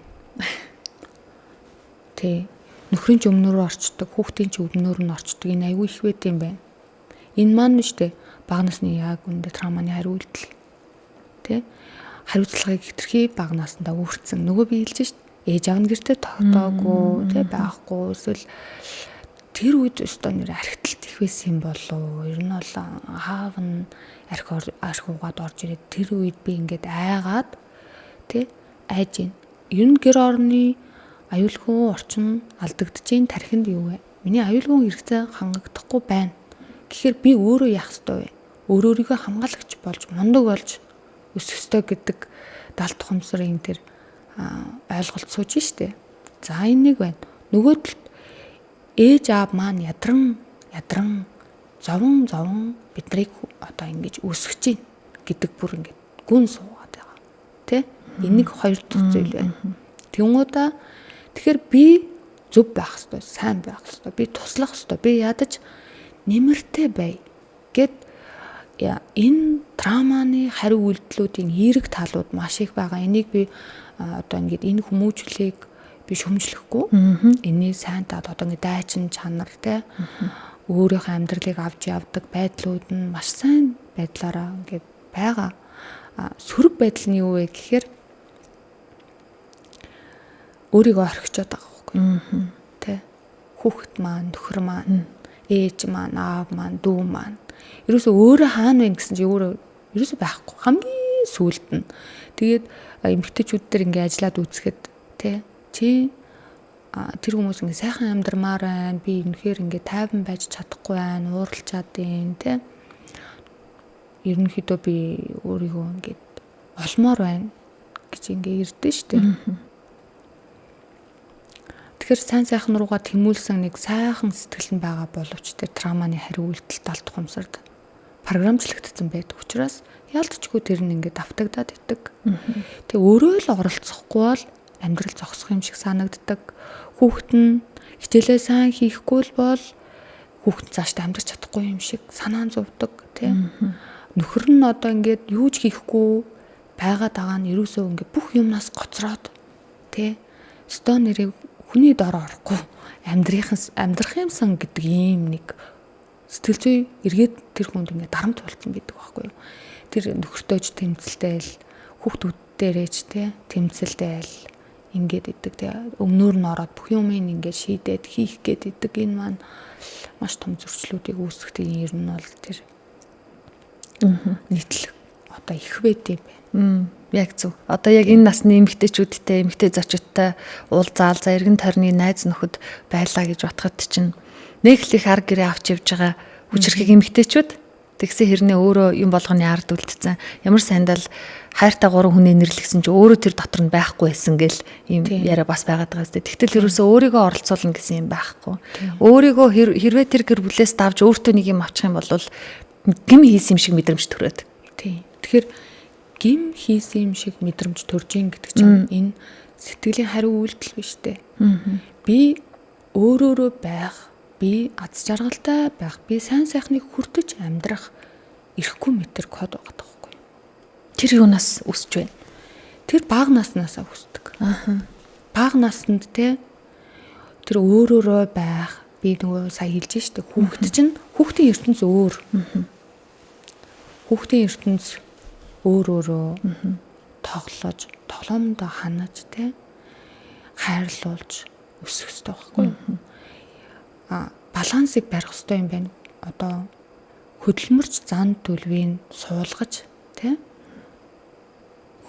Тий. Нөхрийн ч өмнөр орчдөг, хүүхдийн ч өмнөр нь орчдөг энэ аюу их байд юм байна. Энэ маань нь штэ бага насны яг үндэ травманы хариу үйлдэл. Тий. Хариуцлагыг хэтэрхий бага насндаа үүрцэн. Нөгөө би хэлж шít ээж аав нь гэртээ тогтоогүй, тий байхгүй эсвэл тэр үед өстой нэр архиталт их байсан юм болов. Ер нь бол аав нь арх угаад орж ирээд тэр үед би ингээд айгаад тий айж гин. Ер нь гэр орны Аюулгүй орчин алдагдчихээн тархинд юу вэ? Миний аюулгүй хэрэгцээ хангагдахгүй байна. Тэгэхээр би өөрөө яах ёстой вэ? Өөрөө өөрийгөө хамгаалагч болж, мундаг болж өсөх ёстой гэдэг далд тухамсрын тэр ойлголт сууж штэ. За энэ нэг байна. Нөгөө талд ээж аав маань ядран ядран зовон зовон биднийг одоо ингэж өсгөж чинь гэдэг бүр ингэж гүн суугаад байгаа. Тэ? Энэ нэг хоёр дахь зүйл байна. Тэнгуудаа тэгэхээр би зөв байх ёстой, сайн байх ёстой, би туслах ёстой, би ядаж нэмэртэй бай гэд энэ травманы хариу үйлдэлүүдийн эерэг талууд маш их байгаа. Энийг би одоо ингээд энэ хүмүүжлийг би шөмжлөхгүй. Энэний сайн тал одоо ингээд дайчин чанар те өөрийнхөө амьдралыг авч явдаг байдлууд нь маш сайн байдлаараа ингээд байгаа. Сөрөг байдал нь юу вэ гэхээр өөрийгөө орхичод байгаа байхгүй. Тэ. Хүүхэд маань, нөхөр маань, ээж маань, аав маань, дүү маань ерөөсөө өөрөө хаана вэ гэсэн чи өөрөө ерөөсөө байхгүй. Хамгийн сүүлд нь. Тэгээд эмэгтэйчүүд дээр ингээ ажиллаад үзэхэд тэ чи тэр хүмүүс ингээ сайхан амьдрмаар байна. Би үнэхээр ингээ тайван байж чадахгүй байна. Ууралчаад байна тэ. Ерөнхийдөө би өөрийгөө ингээд олмоор байна гэж ингээ ирдэ штэ. Тэгэхээр сайн сайхан руугаа тэмүүлсэн нэг сайхан сэтгэл нь байгаа боловч тэр травманы хариу үйлдэл далд тухамсарт програмчлагдсан байдаг учраас ялдчгүй тэр нь ингээд давтагдаад идэг. Тэгээ өөрөө л оролцохгүй бол амьдрал зогсох юм шиг санагддаг. Хүүхэд нь хичээлээ сайн хийхгүй л бол хүүхэд цаашдаа амьдрч чадахгүй юм шиг санаа зовдөг тий. Нөхөр нь одоо ингээд юу ч хийхгүй байгаад байгаа нь ерөөсөө ингээд бүх юмнаас гоцроод тий. Стон нэрийг хүний дор орохгүй амьдрах юмсан гэдэг ийм нэг сэтгэл зүй эргээд тэр хүнд ингээд дарамт болсон байдаг байхгүй юу. Тэр нөхөртөө ч тэмцэлтэй л хүүхдүүд дээрээ ч тий тэмцэлтэй л ингээд идэг тий өмнөр нь ороод бүх юмыг ингээд шийдээд хийх гээд идэг. Энэ маань маш том зөрчлүүдийг үүсгэдэг. Ер нь бол тэр нийтлэг одоо их байд юм байна. Яг зөв. Одоо яг энэ насны эмэгтэйчүүдтэй, эмэгтэй зочидтой уулзаал за эргэн тойрны найз нөхөд байлаа гэж бодоход чинь нэг л их ар гэрээ авч явж байгаа хүчирхэг эмэгтэйчүүд тэгсэн хэрнээ өөрөө юм болгоны ард үлдсэн. Ямар сандал хайртай гурван хүнээ нэрлэгсэн чи өөрөө тэр дотор нь байхгүй байсан гэл ийм яриа бас байгаад байгаа зү. Тэгтэл ерөөсөө өөрийгөө оролцуулна гэсэн юм байхгүй. Өөрийгөө хэрвээ тэр гэр бүлээс давж өөртөө нэг юм авчих юм бол гим хийсэн юм шиг мэдрэмж төрөөд. Тийм. Тэгэхээр гим хийсэн юм шиг мэдрэмж төрж ийн гэдэг чинь энэ сэтгэлийн хариу үйлдэл биш үү? Би өөрөөрөө байх, би аз жаргалтай байх, би сайн сайхныг хүртэж амьдрах эрхгүй мэтэр код байгаа байхгүй. Тэр юунаас өсөж байна? Тэр бага наснаасаа өсдөг. Бага наснд те тэр өөрөөрөө байх, би нөгөө сая хэлж штэ хүүхэд чинь хүүхдийн ертөнц өөр. Хүүхдийн ертөнц өөр өөрөө тоглож, тоглоомдоо ханаж те хайрлуулж өсөх ёстой байхгүй юу? Балансыг барих ёстой юм байна. Одоо хөдөлмөрч зан төлөвийг суулгаж те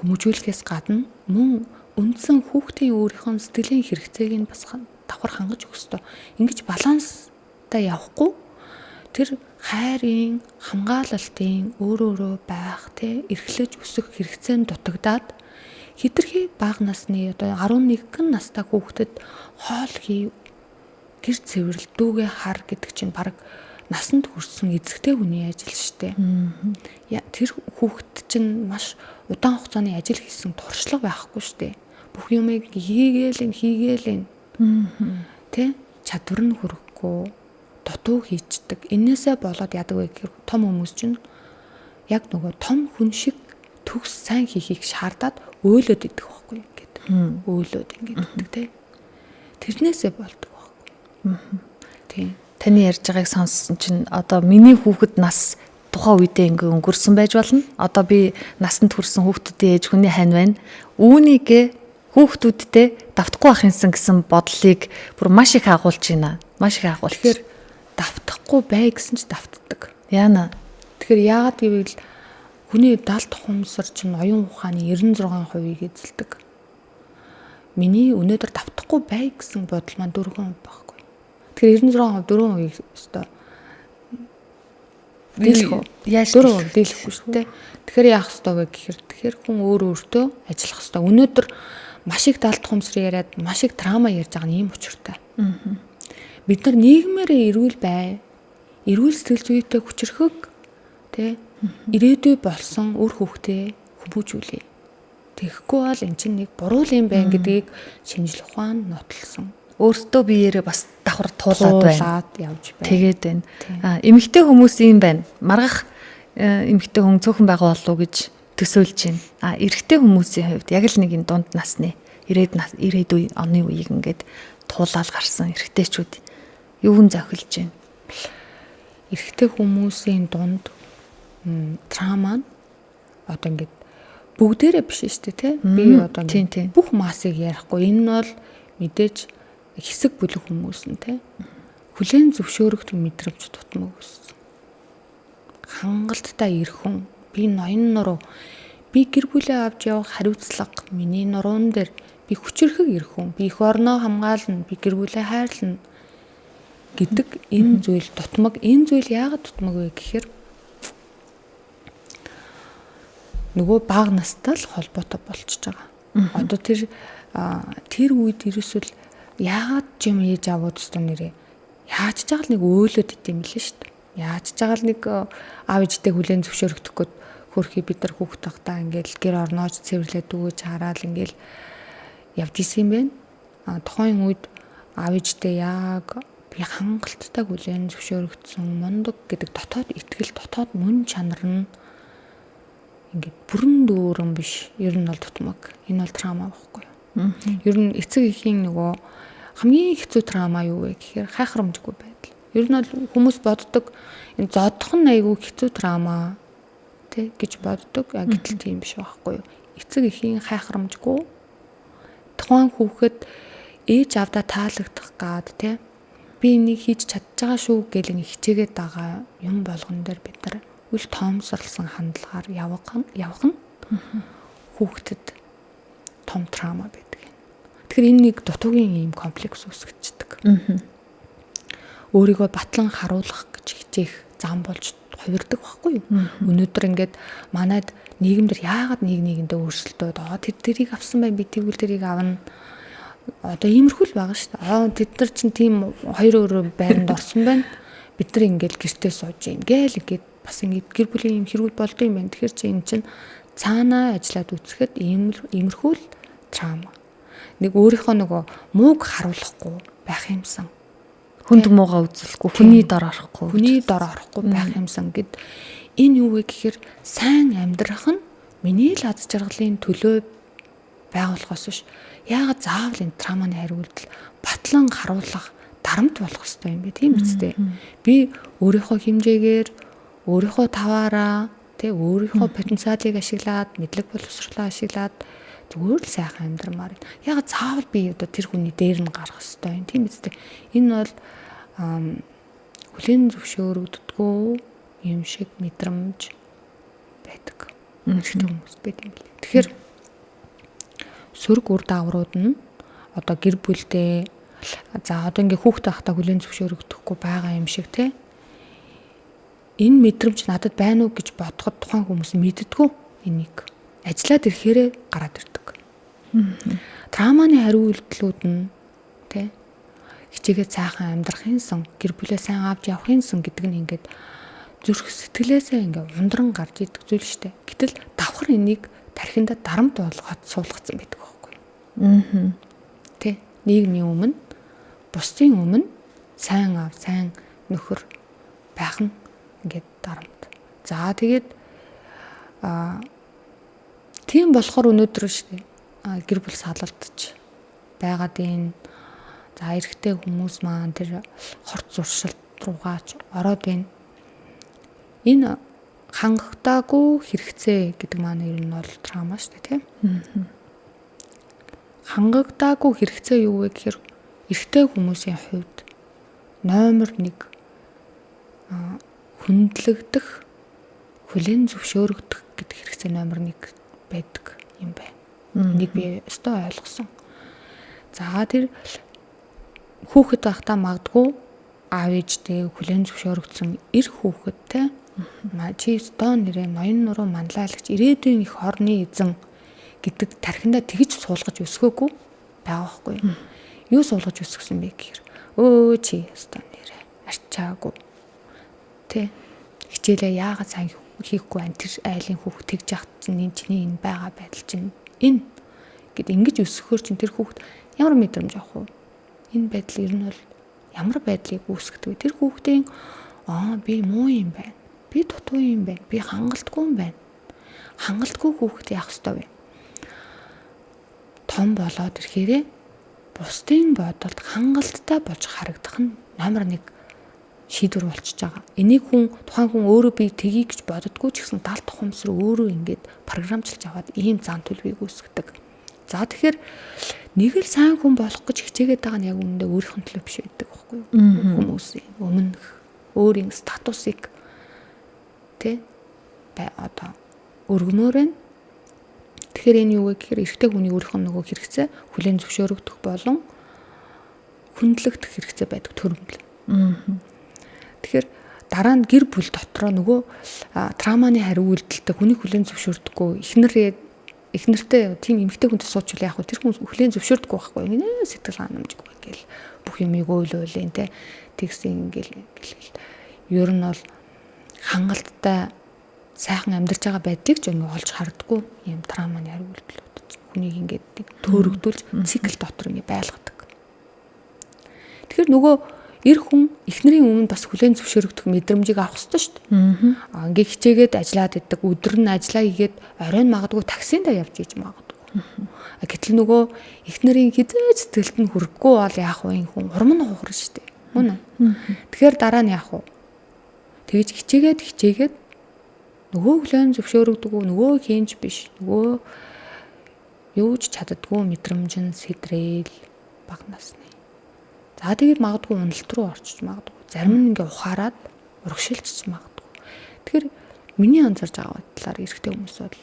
хүмүүжүүлэхээс гадна мөн үндсэн хүүхдийн өөрийнх нь сэтгэлийн хэрэгцээг нь бас давхар хангаж өгөх ёстой. Ингэж баланстай явахгүй тэр хайрын, хамгаалалтын өөр өөрөө байх те эрхлэж өсөх хэрэгцээ нь дутагдаад хитрхи бага насны одоо 11 настай хүүхдэд хоол хий, гэр цэвэрлэл, дүүгээ хар гэдэг чинь баг насанд хүрсэн эзэгтэй хүний ажил штэ. Тэр хүүхэд чинь маш удаан хугацааны ажил хийсэн туршлага байхгүй штэ. Бүх юмыг хийгээл хийгээл. Тэ чадвар нь хүрэхгүй дутуу хийчдэг. Энээсээ болоод яадаг вэ гэхээр том хүмүүс чинь яг нөгөө том хүн шиг төгс сайн хийхийг шаардаад өөлөд идэх байхгүй ингээд. Өөлөд ингээд идэх тэ. Тэрнээсээ болдог байхгүй. Тийм. Таны ярьж байгааг сонссон чинь одоо миний хүүхэд нас тухайн үедээ ингээ өнгөрсөн байж болно. Одоо би насанд хүрсэн хүүхдүүдийн ээж хүний хань байна. Үүнийгээ хүүхдүүдтэй давтахгүй байх юмсан гэсэн бодлыг бүр маш их агуулж байна. Маш их агуулж. Тэгэхээр давтахгүй бай гэсэн ч давтдаг. Яана. Тэгэхээр яагаад гэвэл хүний далд ухамсар чинь оюун ухааны 96%-ийг эзэлдэг. Миний өнөөдөр давтахгүй бай гэсэн бодол маань 4% байхгүй. Тэгэхээр 96% 4%-ийг өстой дийлэх үү? Яаж 4% дийлэхгүй шүү дээ. Тэгэхээр яах ёстой вэ гэхээр тэгэхээр хүн өөр өөртөө ажиллах ёстой. Өнөөдөр маш их далд ухамсар яриад, маш их трама ярьж байгаа нь ийм учиртай. Бид нар нийгмээрээ эрүүл бай, эрүүл сэтгэл зүйтэй хүчирхэг тэ ирээдүй болсон үр хүүхдээ хүмүүжүүлье. Тэгэхгүй бол эн чинь нэг буруу юм байна гэдгийг шинжлэх ухаан нотлсон. Өөртөө биеэрээ бас давхар туулаад байна. Явж байна. Тэгээд байна. А эмэгтэй хүмүүс юм байна. Маргах эмэгтэй хүн цөөхөн байгаа болов уу гэж төсөөлж байна. А эрэгтэй хүмүүсийн хувьд яг л нэг энэ дунд насны 90-ад оны үеийг ингээд туулаад гарсан эрэгтэйчүүд юун зохилж байна? Эрэгтэй хүмүүсийн дунд трама нь одоо ингээд бүгдээрээ биш шүү дээ, тий? Би одоо ингээд бүх массыг ярихгүй. Энэ нь бол мэдээж хэсэг бүлэг хүмүүс нь, тий? Хүлээн зөвшөөрөх мэдрэмж дутмаг өссөн. Хангалттай эр хүн, би ноён нуруу, би гэр бүлээ авч явах хариуцлага миний нуруун дээр, би хүчирхэг эр хүн, би эх орноо хамгаална, би гэр бүлээ хайрлана гэдэг энэ зүйл дутмаг. Энэ зүйл яагаад дутмаг вэ гэхээр нөгөө бага настай л холбоотой болчихж байгаа. Одоо тэр үед ерөөсөл яагаад ч юм ээж аваад өстө нэрээ яаж ч байгаа л нэг өөлөд идэм билээ шүү дээ. Яаж ч байгаа л нэг аав ээжтэй хүлээн зөвшөөрөгдөх гээд хөрхий бид нар хүүхд тахтаа ингээл гэр орноож цэвэрлээд өгөөж хараал ингээл явж исэн юм байна. А тухайн үед аав ээжтэй яг би хангалттай хүлээн зөвшөөрөгдсөн мундаг гэдэг дотоод итгэл, дотоод мөн чанар нь ингээд бүрэн дүүрэн биш. Ер нь бол дутмаг. Энэ бол трама байхгүй юу? Ер нь эцэг эхийн нөгөө хамгийн хэцүү трама юу вэ гэхээр хайхрамжгүй байдал. Ер нь бол хүмүүс боддог энэ зодох нь айгүй хэцүү трама тий гэж боддог. Гэтэл тийм биш байхгүй юу? Эцэг эхийн хайхрамжгүй тухайн хүүхэд ээж аавдаа таалагдах гад тий би энийг хийж чадж байгаа шүү гэл ингэ хичээгээд байгаа юм болгон дээр бид нар үл тоомсорлсон хандлагаар явах нь хүүхдэд том трама байдаг юм. Тэгэхээр энэ нэг дутуугийн ийм комплекс үүсгэждэг. Өөрийгөө батлан харуулах гэж хичээх зам болж хувирдаг байхгүй юу? Өнөөдөр ингээд манайд нийгэмдэр яагаад нэг нэгэндээ өрсөлдөөд тэр тэрийг авсан байна, би тэгвэл тэрийг авна. Одоо иймэрхүү л байгаа шүү дээ. Тэд нар чинь тийм хоёр өөр байранд орсон байна. Бид нар ингээд гэртээ сууж ийн гээл ингээд бас ингээд гэр бүлийн юм хэрүүл болдго юм байна. Тэгэхээр чи энэ чинь цаанаа ажиллаад үзэхэд иймэрхүү л трама. Нэг өөрийнхөө нөгөө мууг харуулахгүй байх юмсан. Хүнд муугаа үзүүлэхгүй, хүний дор орохгүй. Хүний дор орохгүй байх юмсан гэд энэ юу вэ гэхээр сайн амьдрах нь миний л аз жаргалын төлөө байгуулахаас биш. Яагаад заавал энэ траманы хариу үйлдэл батлан харуулах дарамт болох ёстой юм бэ, тийм үстэй. Би өөрийнхөө хэмжээгээр, өөрийнхөө таваараа, тэ өөрийнхөө потенциалыг ашиглаад, мэдлэг боловсролоо ашиглаад зүгээр л сайхан амьдрмаар. Яагаад заавал би одоо тэр хүний дээр нь гарах ёстой юм, тийм үстэй. Энэ бол хүлээн зөвшөөрөгддгүү юм шиг мэдрэмж байдаг. Эрэгтэй хүмүүс байт юм билээ. Тэгэхээр сөрөг үр дагаврууд нь одоо гэр бүлдээ за одоо ингээ хүүхдээ байхдаа хүлээн зөвшөөрөгдөхгүй байгаа юм шиг те. Энэ мэдрэмж надад байна уу гэж бодоход тухайн хүмүүс мэддэггүй энийг. Ажиллаад ирэхээрээ гараад ирдэг. Травманы хариу үйлдэлүүд нь те хичээгээ цаахан амьдрахынсан, гэр бүлээ сайн авч явахынсан гэдэг нь ингээд зүрх сэтгэлээсээ ингээ ундран гарч идэг зүйл штэ. Гэтэл давхар энийг тархиндаа дарамт болгоод суулгацсан байдаг байхгүй юу? Тэ нийгмийн өмнө, бусдын өмнө сайн аав, сайн нөхөр байх нь ингээд дарамт. За тэгээд тийм болохоор өнөөдөр штэ гэр бүл салалдаж байгаад энэ. За эрэгтэй хүмүүс маань тэр хорт зуршилт руугаач ороод байна. Энэ хангагдаагүй хэрэгцээ гэдэг маань ер нь бол трама шүү дээ, тийм. Хангагдаагүй хэрэгцээ юу вэ гэхээр эрэгтэй хүмүүсийн хувьд номер 1 хүндлэгдэх, хүлээн зөвшөөрөгдөх гэдэг хэрэгцээ номер 1 байдаг юм байна. Энийг би өстой ойлгосон. За тэр хүүхэд байхдаа магадгүй аав ээжтэй хүлээн зөвшөөрөгдсөн эр хүүхэд те чи өстөө нэрээ ноён нуруу манлайлагч ирээдүйн их орны эзэн гэдэг тархиндаа тэгж суулгаж өсгөөгүй байгаа байхгүй юу? Юу суулгаж өсгсөн бэ гэхээр өө чи өстөө нэрээ арчаагүй тэ хичээлээ яагаад сайн хийхгүй байна, тэр айлын хүүхд тэгж яхад чинь энэ чиний энэ байгаа байдал чинь энэ гэд ингэж өсгөхөр чинь тэр хүүхд ямар мэдрэмж авах вэ? Энэ байдал ер нь бол ямар байдлыг үүсгэдэг вэ? Тэр хүүхдийн би муу юм байна. Би дутуу юм байна. Би хангалтгүй юм байна. Хангалтгүй хүүхэд яах ёстой вэ? Том болоод ирэхээрээ бусдын бодолд хангалттай болж харагдах нь номер 1 шийдвэр болчихж байгаа. Энийг хүн тухайн хүн өөрөө би тгий гэж боддгоо ч гэсэн далд тухамсар өөрөө ингээд програмчилж аваад ийм зан төлөвийг үүсгэдэг. За тэгэхээр нэг л сайн хүн болох гэж хичээгээд байгаа нь яг үүндээ өөрийнх нь төлөө биш байдаг байхгүй юу? Хүмүүсийн өмнөх өөрийн статусыг тэ одоо өргөмөр байна. Тэгэхээр энэ юу вэ гэхээр эрэгтэй хүний өөрийнх нь нөгөө хэрэгцээ хүлээн зөвшөөрөгдөх болон хүндлэгдэх хэрэгцээ байдаг төрөмөл. Тэгэхээр дараа нь гэр бүл дотроо нөгөө травманы хариу үйлдэлтэй хүний хүлээн зөвшөөрдөггүй эхнэртэй тийм эмэгтэй хүнтэй суучвал яах вэ? Тэр хүн хүлээн зөвшөөрдөггүй байхгүй юу? Нэ сэтгэл ханамжгүй ингээл бүх юмыг өөлөөлэн тэ тэгсэн ингээл ингээл ер нь бол хангалттай сайхан амьдарч байгаа байдлыг ч ингээ олж хардггүй юм травманы хариу үйлдэлүүд чинь хүнийг ингээд нэг төөрөгдүүлж цикл дотор ингээ байлгадаг. Тэгэхээр нөгөө эр хүн эхнэрийн өмнө бас хүлээн зөвшөөрөгдөх мэдрэмжийг авах ёстой шүү дээ. Ингээ хичээгээд ажиллаад идэг, өдөр нь ажиллаа хийгээд оройн магадгүй таксиндаа явж иж магадгүй. Гэтэл нөгөө эхнэрийн хизээж сэтгэлд нь хүрэхгүй бол яах вэ? Энэ хүн урам нь хугарна шүү дээ. Мөн үү? Тэгэхээр дараа нь яах вэ? Тэгж хичээгээд нөгөө хүлээн зөвшөөрөгдөггүй, нөгөө хийнч биш, нөгөө юу ч чаддгүй мэдрэмж нь сэдрээл бага насны. За тэгээд магадгүй уналт руу орчиж магадгүй. Зарим нь ингээ ухаарад урагшилчиж магадгүй. Тэгэхээр миний анзарч байгаа талаар эрэгтэй хүмүүс бол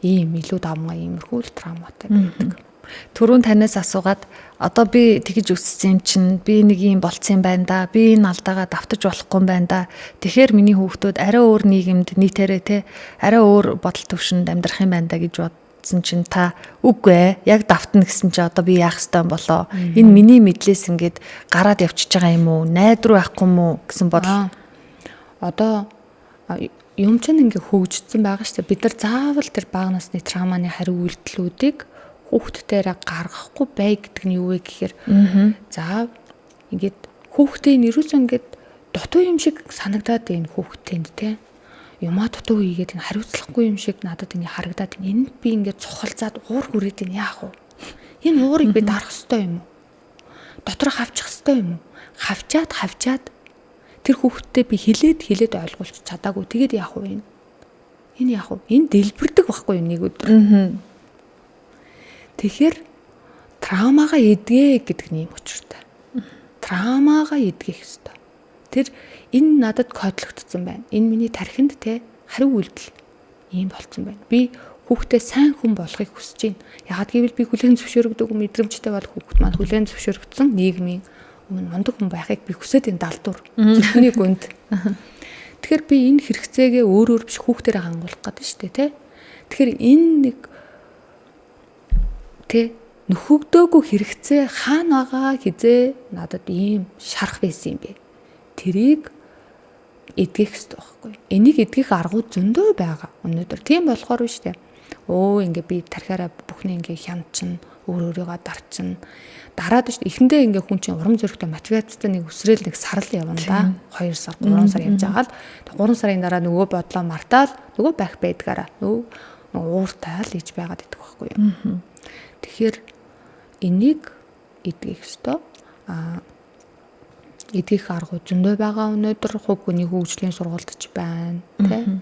ийм илүү давмгай иймэрхүү л травматай байдаг. Түрүүн танаас асуугаад одоо би тэгж өссөн юм чинь би нэг юм болцсон юм байна да. Би энэ алдаагаа давтаж болохгүй юм байна да. Тэгэхээр миний хүүхдүүд арай өөр нийгэмд нийтээрээ те арай өөр бодол төвшөнд амьдрах юм байна да гэж бодсон чинь та үгүй ээ яг давтна гэсэн чи одоо би яах ёстой юм болоо. Энэ миний мэдлээс ингээд гараад явчихж байгаа юм уу? Найдвар байхгүй юм уу гэсэн бодол. Одоо юм чинь ингээ хөгжсөн байгаа шүү дээ. Бид нар заавал тэр бага насны травманы хариу үйлдэлүүдийг хүүхдтэрээ гаргахгүй бай гэдэг нь юу вэ гэхээр за ингээд хүүхдээ нэрүүсээ ингээд дутуу юм шиг санагдаад байна хүүхдтэнд те. Юмаа дутуу хийгээд энэ хариуцлахгүй юм шиг надад ингээ харагдаад байна. Энд би ингээд цухалзаад уур хүрээд байна яах вэ? Энэ уурыг би дарах ёстой юм уу? Дотор хавчих ёстой юм уу? Хавчаад тэр хүүхдтэй би хилээд ойлгуулж чадаагүй. Тэгээд яах вэ энэ? Энэ яах вэ? Энэ дэлбэрдэг байхгүй юу нэг өдөр. Тэгэхээр травмагаа эдгээ гэдэг нь юм учиртай. Травмагаа эдгэх ёстой. Тэр энэ надад кодлогдсон байна. Энэ миний тархинд те хариу үйлдэл ийм болцсон байна. Би хүүхдээ сайн хүн болохыг хүсэж байна. Яагаад гэвэл би хүлээн зөвшөөрөгдөг мэдрэмжтэй бол хүүхэд маань хүлээн зөвшөөрөгдсөн нийгмийн өмнө мундаг хүн байхыг би хүсээд энэ далдуур. Зөвхний гүнд. Тэгэхээр би энэ хэрэгцээгээ өөрөөр биш хүүхдээрээ хангуулах гэдэг нь шүү дээ, тэ. Тэгэхээр энэ нэг тэ нөхөгдөөгүй хэрэгцээ хаана байгаа хизээ надад ийм шарах байсан юм бэ. Тэрийг эдгэх хэрэгтэй байхгүй. Энийг эдгэх аргууд зөндөө байгаа өнөөдөр. Тийм болохоор биш үү? Өө ингээ би тархиараа бүхний ингээ хянчин, өөр өөрийгөө дарчин. Дараад шүү. Эхэндээ ингээ хүн чинь урам зоригтой мотивацтай нэг өсрөөл нэг сарл явна да. 2 сар, 3 сар явж байгаа л 3 сарын дараа нөгөө бодлоо мартаал нөгөө байх байдгаараа нөгөө ууртай л иж байгаад идэх байхгүй юу. Тэгэхээр энийг эдгэх ёстой. Эдгэх аргууд зөндөө байгаа өнөөдөр хувь хүний хөгжлийн сургалт ч байна, тэ.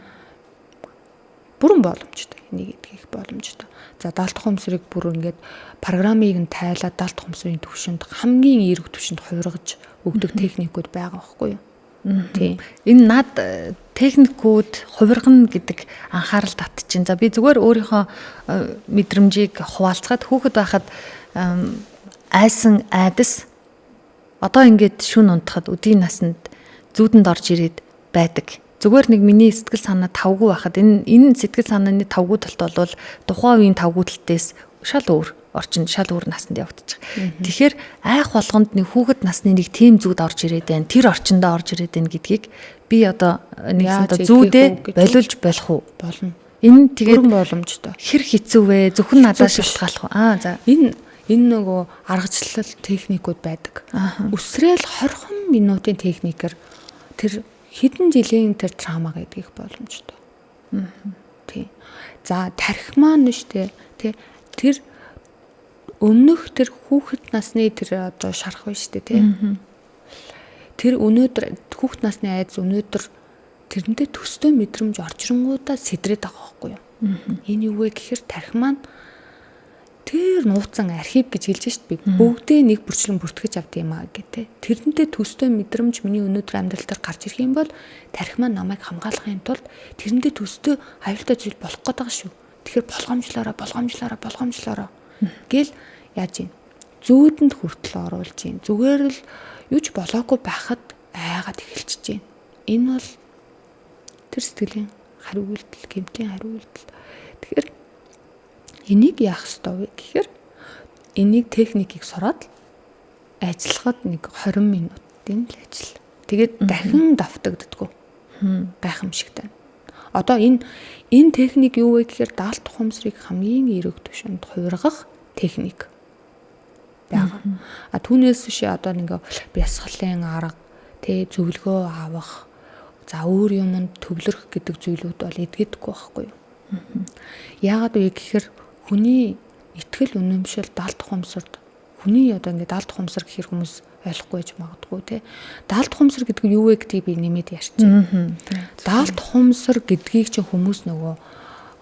Бүрэн боломжтой. Энийг эдгэх боломжтой. За далд ухамсарыг бүр ингээд программыг нь тайлаад далд ухамсарын түвшинд хамгийн эерэг түвшинд хувиргаж өгдөг техникүүд байгаа байхгүй юу? Тийм. Энэ над техникүүд хувиргана гэдэг анхаарал татчихин. За би зүгээр өөрийнхөө мэдрэмжийг хуваалцахад хүүхэд байхад айсан айдас одоо ингээд шүн унтахад өдийн насанд зүүдэнд орж ирээд байдаг. Зүгээр нэг миний сэтгэл санаа тавгүй байхад энэ сэтгэл санааны тавгүй талт бол тухайн үеийн тавгүй талтээс шал өөр орчин, шал өөр насанд явагдчих. Тэгэхээр айх болгонд нэг хүүхэд насны нэг тийм зүуд орж ирээд байна. Тэр орчиндөө орж ирээд байна гэдгийг би одоо нэг санда зүүдээ болиулж болох уу? Болно. Энэ тэгээд боломжтой. Хэр хэцүү вэ? Зөвхөн надад шалтгааллах уу? Аа за. Энэ нөгөө аргачлал техникүүд байдаг. Үсрээл 20 минутын техникээр тэр хэдэн жилийн тэр трама гэдгийг боломжтой. Тий. За тархи маань нь штэ тий тэр өмнөх тэр хүүхэд насны тэр одоо шарах байна штэ тий. Тэр өнөөдөр хүүхэд насны айдас өнөөдөр тэрнтэй төстэй мэдрэмж орчингуудаа сэдрээд байгаа байхгүй юу? Энэ юу вэ гэхээр тархи маань тэр нууцсан архив гэж хэлж шít би. Бүгдээ нэг бүрчлэн бүртгэж авд юм аа гэх тээ. Тэрнтэй төстэй мэдрэмж миний өнөөдөр амьдрал дээр гарч ирэх юм бол тархи маань намайг хамгаалахын тулд тэрнтэй төстэй аюултай зүйл болох гээд байгаа шүү. Тэгэхээр болгоомжлоороо гэл яаж юм? Зүүдэнд хүртэл оруулж юм. Зүгээр л юу ч болоогүй байхад айгаад эхэлчихэж байна. Энэ бол тэр сэтгэлийн хариу үйлдэл, гэмтлийн хариу үйлдэл. Тэгэхээр энийг яах ёстой вэ гэхээр энийг техникийг сураад ажиллахад нэг 20 минутын л ажил. Тэгээд дахин давтагддаггүй. Гайхамшигтай. Одоо энэ техник юу вэ гэхээр даалт ухамсарыг хамгийн эерэг түвшинд хувиргах техник байгаа. А түүнээс биш одоо нэг бясалгалын арга, тэ зөвлөгөө авах, за өөр юмд төвлөрөх гэдэг зүйлүүд бол эдгэдэггүй байхгүй юу? Яагаад вэ гэхээр хүний итгэл үнэмшил далд ухамсарт хүний одоо ингээд далд ухамсар гэхэр хүмүүс ойлгохгүй байж магадгүй те. Далд ухамсар гэдэг нь юу вэ гэдгийг би нэмээд ярьчих. Далд ухамсар гэдгийг чинь хүмүүс нөгөө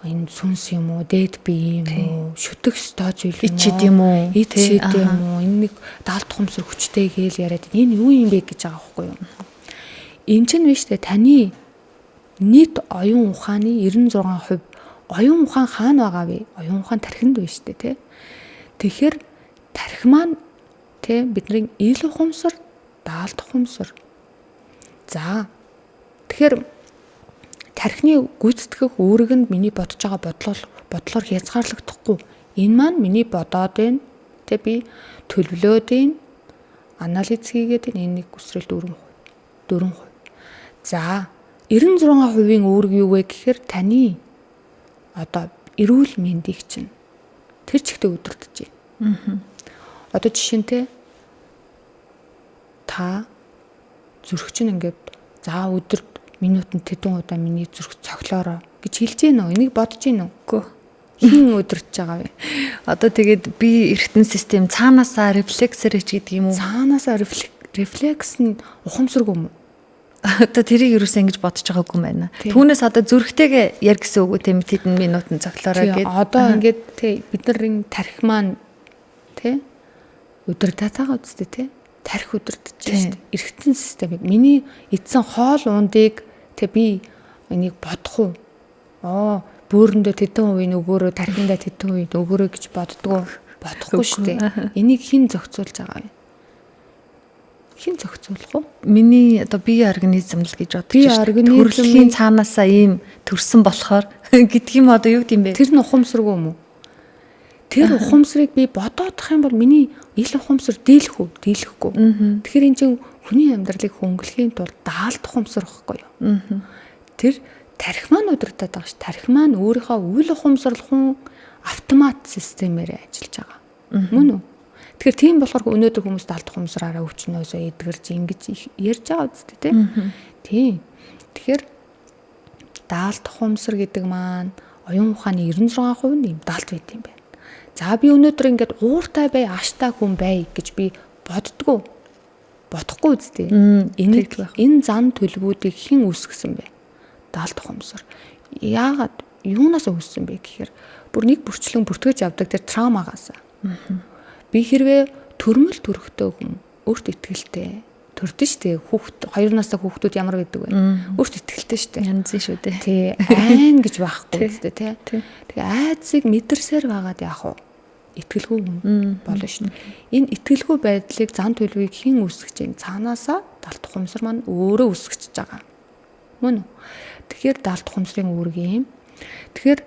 энэ сүнс юм уу, дээд бие юм уу, шүтэх ёстой зүйл юм уу, ичид юм уу, ичид юм уу, энэ нэг далд ухамсар хүчтэй гээл яриад энэ юу юм бэ гэж байгаа байхгүй юу? Энэ чинь биш те, таны нийт оюун ухааны 96% оюун ухаан хаана байгаа вэ? Оюун ухаан тархинд байна шүү дээ, тэ. Тэгэхээр тархи маань тэ бидний ил ухамсар, даалт ухамсар. За. Тэгэхээр тархины гүйцэтгэх үүрэг нь миний бодож байгаа бодлоор хязгаарлагдахгүй. Энэ маань миний бодоод байна. Тэ би төлөвлөөд байна. Анализ хийгээд байна. Энэ нэг үсрэл 4%. 4%. За, 96%-ийн үүрэг юу вэ гэхээр таны одоо эрүүл мэндийг чинь тэр чигтээ өдөртөж байна. Одоо жишээнтэй та зүрх чинь ингээд за өдөрт минутанд тэдэн удаа миний зүрх цоглоороо гэж хэлж гин үү? Энийг бодож гин үү? Үгүй. Хин өдөртөж байгаа вэ? Одоо тэгээд би эргэтэн систем цаанаасаа рефлексээр ч гэдэг юм уу? Цаанаасаа рефлекс нь ухамсаргүй юм уу? Одоо тэрийг юусэн ингэж бодож байгаагүй юм байна. Түүнээс одоо зүрхтэйгээ яар гэсэн үг үү тийм тэдэн минутанд цоглоороо гэд. Одоо ингээд тий бид нарын тархи маань тий өдөртөө байгаа үстэй тий тархи өдөртөж шүү дээ. Эргэтэн системийг миний эдсэн хоол ундыг тий би энийг бодох уу? Аа бөөрөндөө тэдэн хувийн өгөөрөө тархиндаа тэдэн хувийн өгөөрөө гэж боддгоо. Бодохгүй шүү дээ. Энийг хэн зохицуулж байгаа юм? Хэн зохицуулах вэ? Миний одоо бие организм л гэж бодож байна. Төрөлхийн цаанаасаа ийм төрсөн болохоор гэдг юм одоо юу гэм бэ? Тэр нь ухамсаргүй юм уу? Тэр ухамсарыг би бодоодох юм бол миний ил ухамсар дийлэх үү? Дийлэхгүй. Тэгэхээр энэ чинь хүний амьдралыг хөнгөлөхийн тулд даалт ухамсар байхгүй юу? Тэр тархи маань удирдах байгаа ш. Тархи маань өөрийнхөө үйл ухамсарлахун автомат системээр ажиллаж байгаа. Мөн үү? Тэгэхээр тийм болохоор өнөөдөр хүмүүс даалт ухамсараараа өвчнөөсөө эдгэрж ингэж ярьж байгаа үстэй тий. Тийм. Тэгэхээр даалт ухамсар гэдэг маань оюун ухааны 96% нь ийм даалт байт юм байна. За би өнөөдөр ингээд ууртай бай, ааштай хүн бай гэж би боддгоо. Бодохгүй үстэй. Энийг энэ зан төлөвүүдийг хэн үүсгэсэн бэ? Даалт ухамсар. Яагаад юунаас үүссэн бэ гэхээр бүр нэг бүрчлэн бүртгэж явдаг тэр травмагаас. Би хэрвээ төрмөл төрхтэй хүн өөрт итгэлтэй төрдөн штэ хүүхд 2 настай хүүхдүүд ямар байдаг вэ? Өөрт итгэлтэй штэ. Янз шүү дээ. Тий, айн гэж байхгүй үстэй тий. Тэгээ айдсыг мэдэрсээр байгаад яах вэ? Итгэлгүй хүн болно шин. Энэ итгэлгүй байдлыг зан төлөвийг хэн үүсгэж байна? Цаанаасаа далд ухамсар маань өөрөө үүсгэж байгаа. Мөн үү? Тэгэхээр далд ухамсарын үүрэг юм. Тэгэхээр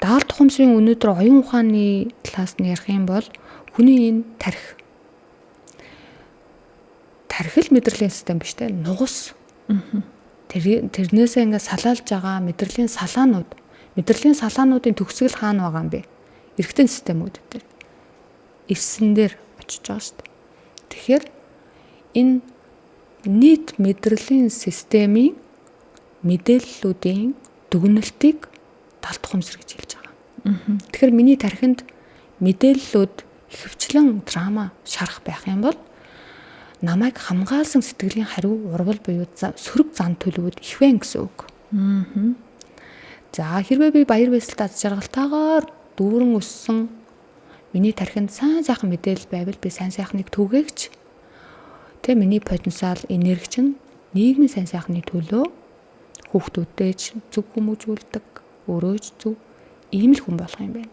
далд ухамсарын өнөөдөр оюун ухааны талаас нь ярих юм бол хүний энэ тархи. Тархи л мэдрэлийн систем биш те, нугас. Тэрнээсээ ингээд салаалж байгаа мэдрэлийн салаанууд, мэдрэлийн салаануудын төгсгөл хаана байгаа юм бэ? Эргэтэн системүүд дээр. Эвсэн дээр очиж байгаа шүү дээ. Тэгэхээр энэ нийт мэдрэлийн системийн мэдээллүүдийн дүгнэлтийг далд ухамсар гэж хэлж байгаа. Тэгэхээр миний тархинд мэдээллүүд ихэвчлэн драма шарах байх юм бол намайг хамгаалсан сэтгэлийн хариу урвал буюу сөрөг зан төлөвүүд их вэ гэсэн үг. За хэрвээ би баяр баясгалт аз жаргалтайгаар дүүрэн өссөн миний тархинд сайн сайхан мэдээлэл байвал би сайн сайхныг түгээгч тэ миний потенциал энерги чинь нийгмийн сайн сайхны төлөө хүүхдүүдтэй ч зөв хүмүүжүүлдэг, өөрөө ч зөв ийм л хүн болох юм байна.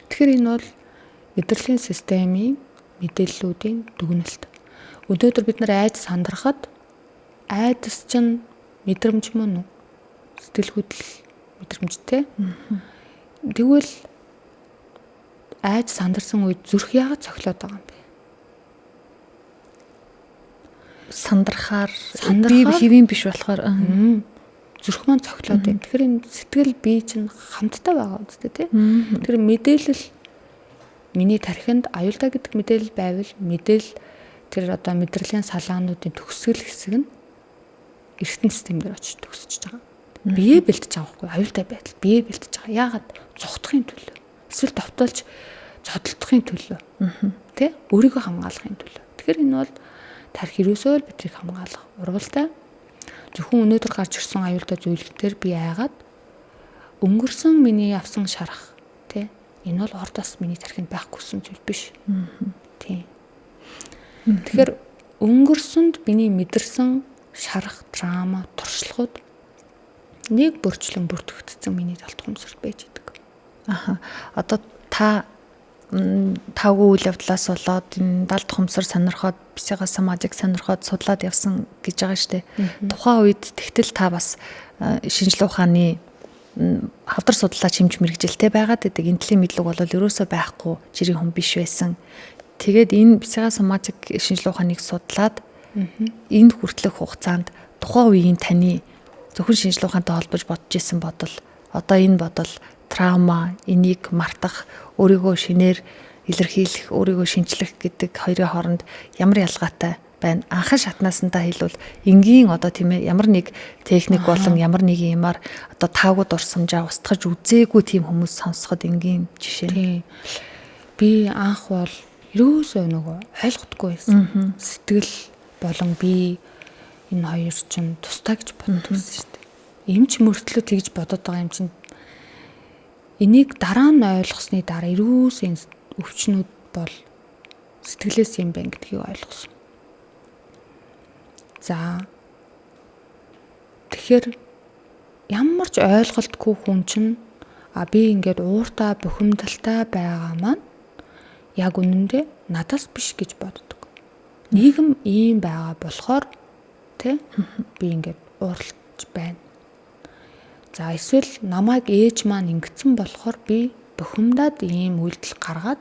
Тэгэхээр энэ бол мэдрэлийн системийн мэдээллүүдийн дүгнэлт. Өнөөдөр бид нар айд сандрахад айдас чинь мэдрэмж мөн үү? Сэтгэл хөдлөл мэдрэмжтэй. Тэгвэл айд сандарсан үед зүрх яагаад цохилоод байгаа юм бэ? Сандрахаар би хэвийн биш болохоор зүрх маань цохилоод байна. Тэгэхээр энэ сэтгэл бие чинь хамттай байгаа үстэй тий. Тэр мэдээлэл миний тархинд аюултай гэдэг мэдээлэл байвал мэдээлэл тэр одоо мэдрэлийн салаануудын төгсгөл хэсэг нь эргэтэн систем дээр очиж төгсөж байгаа. Бие бэлтэж байгаа байхгүй аюултай байдал бие бэлтэж байгаа. Яагаад зугтахын төлөө эсвэл довтолж цодолдохын төлөө тий өөрийгөө хамгаалахын төлөө. Тэгэхээр энэ бол тархи ерөөсөө л битрийг хамгаалах урвалтай. Зөвхөн өнөөдөр гарч ирсэн аюултай зүйлээр би айгаад өнгөрсөн миний авсан шарах тий энэ бол орд бас миний тархинд байхгүйсэн зүйл биш. Тий. Тэгэхээр өнгөрсөнд миний мэдэрсэн шарах, драма, туршлагууд нэг бүрчлэн бүртгэгдсэн миний талт ухамсарт байж идэг. Аха. Одоо та тавгүй үйл явдлаас болоод энэ далд ухамсар сонирхоод психосоматик сонирхоод судлаад явсан гэж байгаа штэ. Тухайн үед тэгтэл та бас шинжлэх ухааны хавдар судлаач хэмж мэрэгжилтэй байгаад байдаг. Энэ төрлийн мэдлэг бол ерөөсөө байхгүй жирийн хүн биш байсан. Тэгээд энэ психосоматик шинжлэх ухааныг судлаад энэ хүртэлх хугацаанд тухайн үеийн таны зөвхөн шинжлэх ухаантай холбож бодож исэн бодол, одоо энэ бодол траума, энийг мартах, өөрийгөө шинээр илэрхийлэх, өөрийгөө шинчлэх гэдэг хоёрын хооронд ямар ялгаатай байна? Анхан шатнаас нь та хэлвэл энгийн одоо тийм ээ ямар нэг техник болон ямар нэг юмар одоо таагүй дурсамжаа устгаж үзээгүй тийм хүмүүс сонсоход энгийн жишээ. Тийм. Би анх бол ерөөсөө нөгөө ойлгохгүй байсан. Сэтгэл болон би энэ хоёр чинь тустай гэж боддог байсан шүү дээ. Эмч мөртлөө тэгж бодод байгаа юм чинь энийг дараа нь ойлгосны дараа ерөөсөө энэ өвчнүүд бол сэтгэлээс юм байна гэдгийг ойлгосон. За тэгэхээр ямар ч ойлголтгүй хүн чинь би ингээд ууртай бухимдалтай байгаа маань яг үнэндээ надаас биш гэж боддог. Нийгэм ийм байгаа болохоор тэ би ингээд уурлаж байна. За эсвэл намайг ээж маань ингэсэн болохоор би бухимдаад ийм үйлдэл гаргаад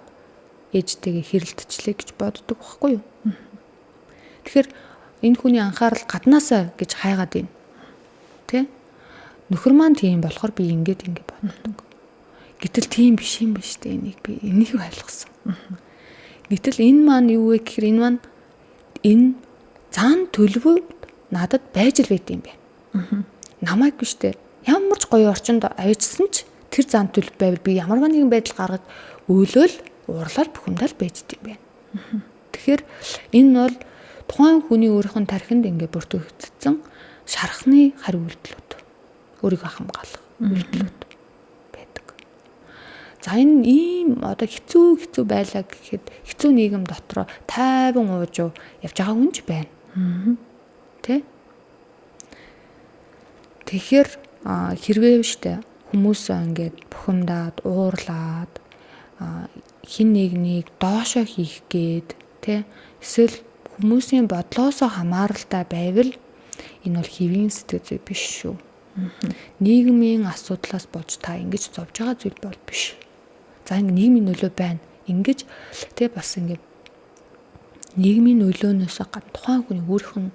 ээжтэйгээ хэрэлдчихлээ гэж боддог байхгүй юу? Тэгэхээр энэ хүний анхаарал гаднаасаа гэж хайгаад байна. Тэ? Нөхөр маань тийм болохоор би ингээд ингэ боддог. Гэтэл тийм биш юм биш үү? Энийг би энийг ойлгосон. Гэтэл энэ маань юу вэ гэхээр энэ маань энэ зан төлөвөө надад байж л байд юм байна. Намайг биш үү? Ямар ч гоё орчинд авчилсан ч тэр зан төлөв байвал би ямар нэгэн байдал гаргаж өөлөөл уурлал бухимдал байж дим байна. Тэгэхээр энэ бол тухайн хүний өөрийнх нь тархинд ингээ бүртгэгдсэн шархны хариу үйлдэлүүд, өөрийгөө хамгаалах үйлдэлүүд байдаг. За энэ ийм одоо хэцүү байлаа гэхэд хэцүү нийгэм дотроо тайван ууж явж байгаа хүн ч байна. Тэ? Тэгэхээр хэрвээ штэ хүмүүс ингээд бухимдаад, уурлаад хин нэгнийг доошоо хийх гээд тэ эсвэл хүмүүсийн бодлоосоо хамааралтай байвал энэ бол хэвийн сэтгэл зүй биш шүү. Нийгмийн асуудлаас болж та ингэж зовж байгаа зүйл бол биш. За ингэ нийгмийн нөлөө байна. Ингэж тэ бас ингэ нийгмийн нөлөөнөөс гадна тухайн хүний өөрийнх нь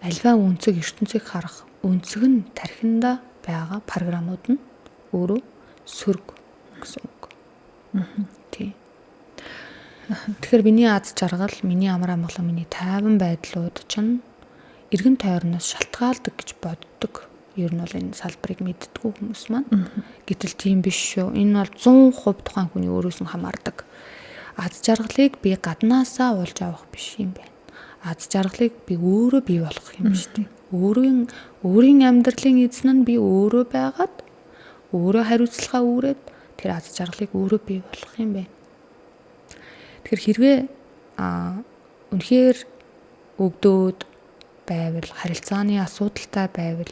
альва үнцэг ертөнцийг харах өнцөг нь тархинда байгаа програмууд нь өөрөө сөрөг гэсэн үг. Тий. Тэгэхээр миний аз жаргал, миний амар амгалан, миний тайван байдлууд чинь эргэн тойрноос шалтгаалдаг гэж боддог. Ер нь бол энэ салбарыг мэддэггүй хүмүүс маань. Гэтэл тийм биш шүү. Энэ бол 100% тухайн хүний өөрөөс нь хамаардаг. Аз жаргалыг би гаднаасаа уулж авах биш юм байна. Аз жаргалыг би өөрөө бий болгох юм шүү дээ. Өөрийн амьдралын эзэн нь би өөрөө байгаад өөрөө хариуцлага үүрээд тэр аз жаргалыг өөрөө бий болгох юм байна. Тэгэхээр хэрвээ үнэхээр өвдөөд байвал, харилцааны асуудалтай байвал,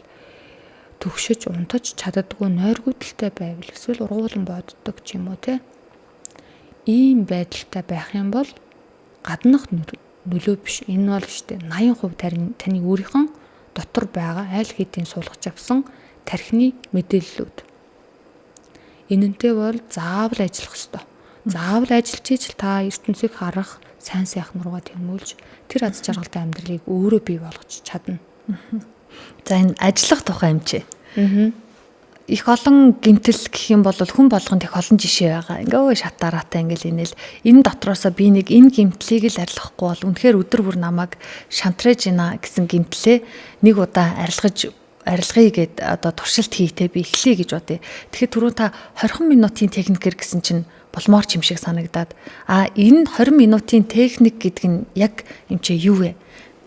төгшөж унтаж чаддаггүй нойргүйдэлтэй байвал, эсвэл ургуулan боддог ч юм уу те. Ийм байдалтай байх юм бол гаднах нөлөө биш. Энэ бол штэ 80% таны өөрийнх нь дотор байгаа айл хэдийн суулгаж авсан тархины мэдээллүүд. Энэнтэй бол заавал ажиллах ёстой. Заавал ажиллаж иж та ертөнцийг харах сайн сайхан руугаа тэмүүлж тэр аз жаргалтай амьдралыг өөрөө бий болгож чадна. За энэ ажиллах тухай юм чи. Их олон гэмтэл гэх юм бол хүн болгонд их олон жишээ байгаа. Ингээ өө шатараатай ингээл инээл энэ дотроосоо би нэг энэ гэмтлийг л арилгахгүй бол үнэхээр өдөр бүр намайг шантраж байна гэсэн гэмтлээ нэг удаа арилгая гэд одоо туршилт хийхдээ би эхлэе гэж бодъё. Тэгэхээр түрүү та 20 минутын техникээр гэсэн чинь болмоор ч юм шиг санагдаад энэ 20 минутын техник гэдэг нь яг юм чи юу вэ?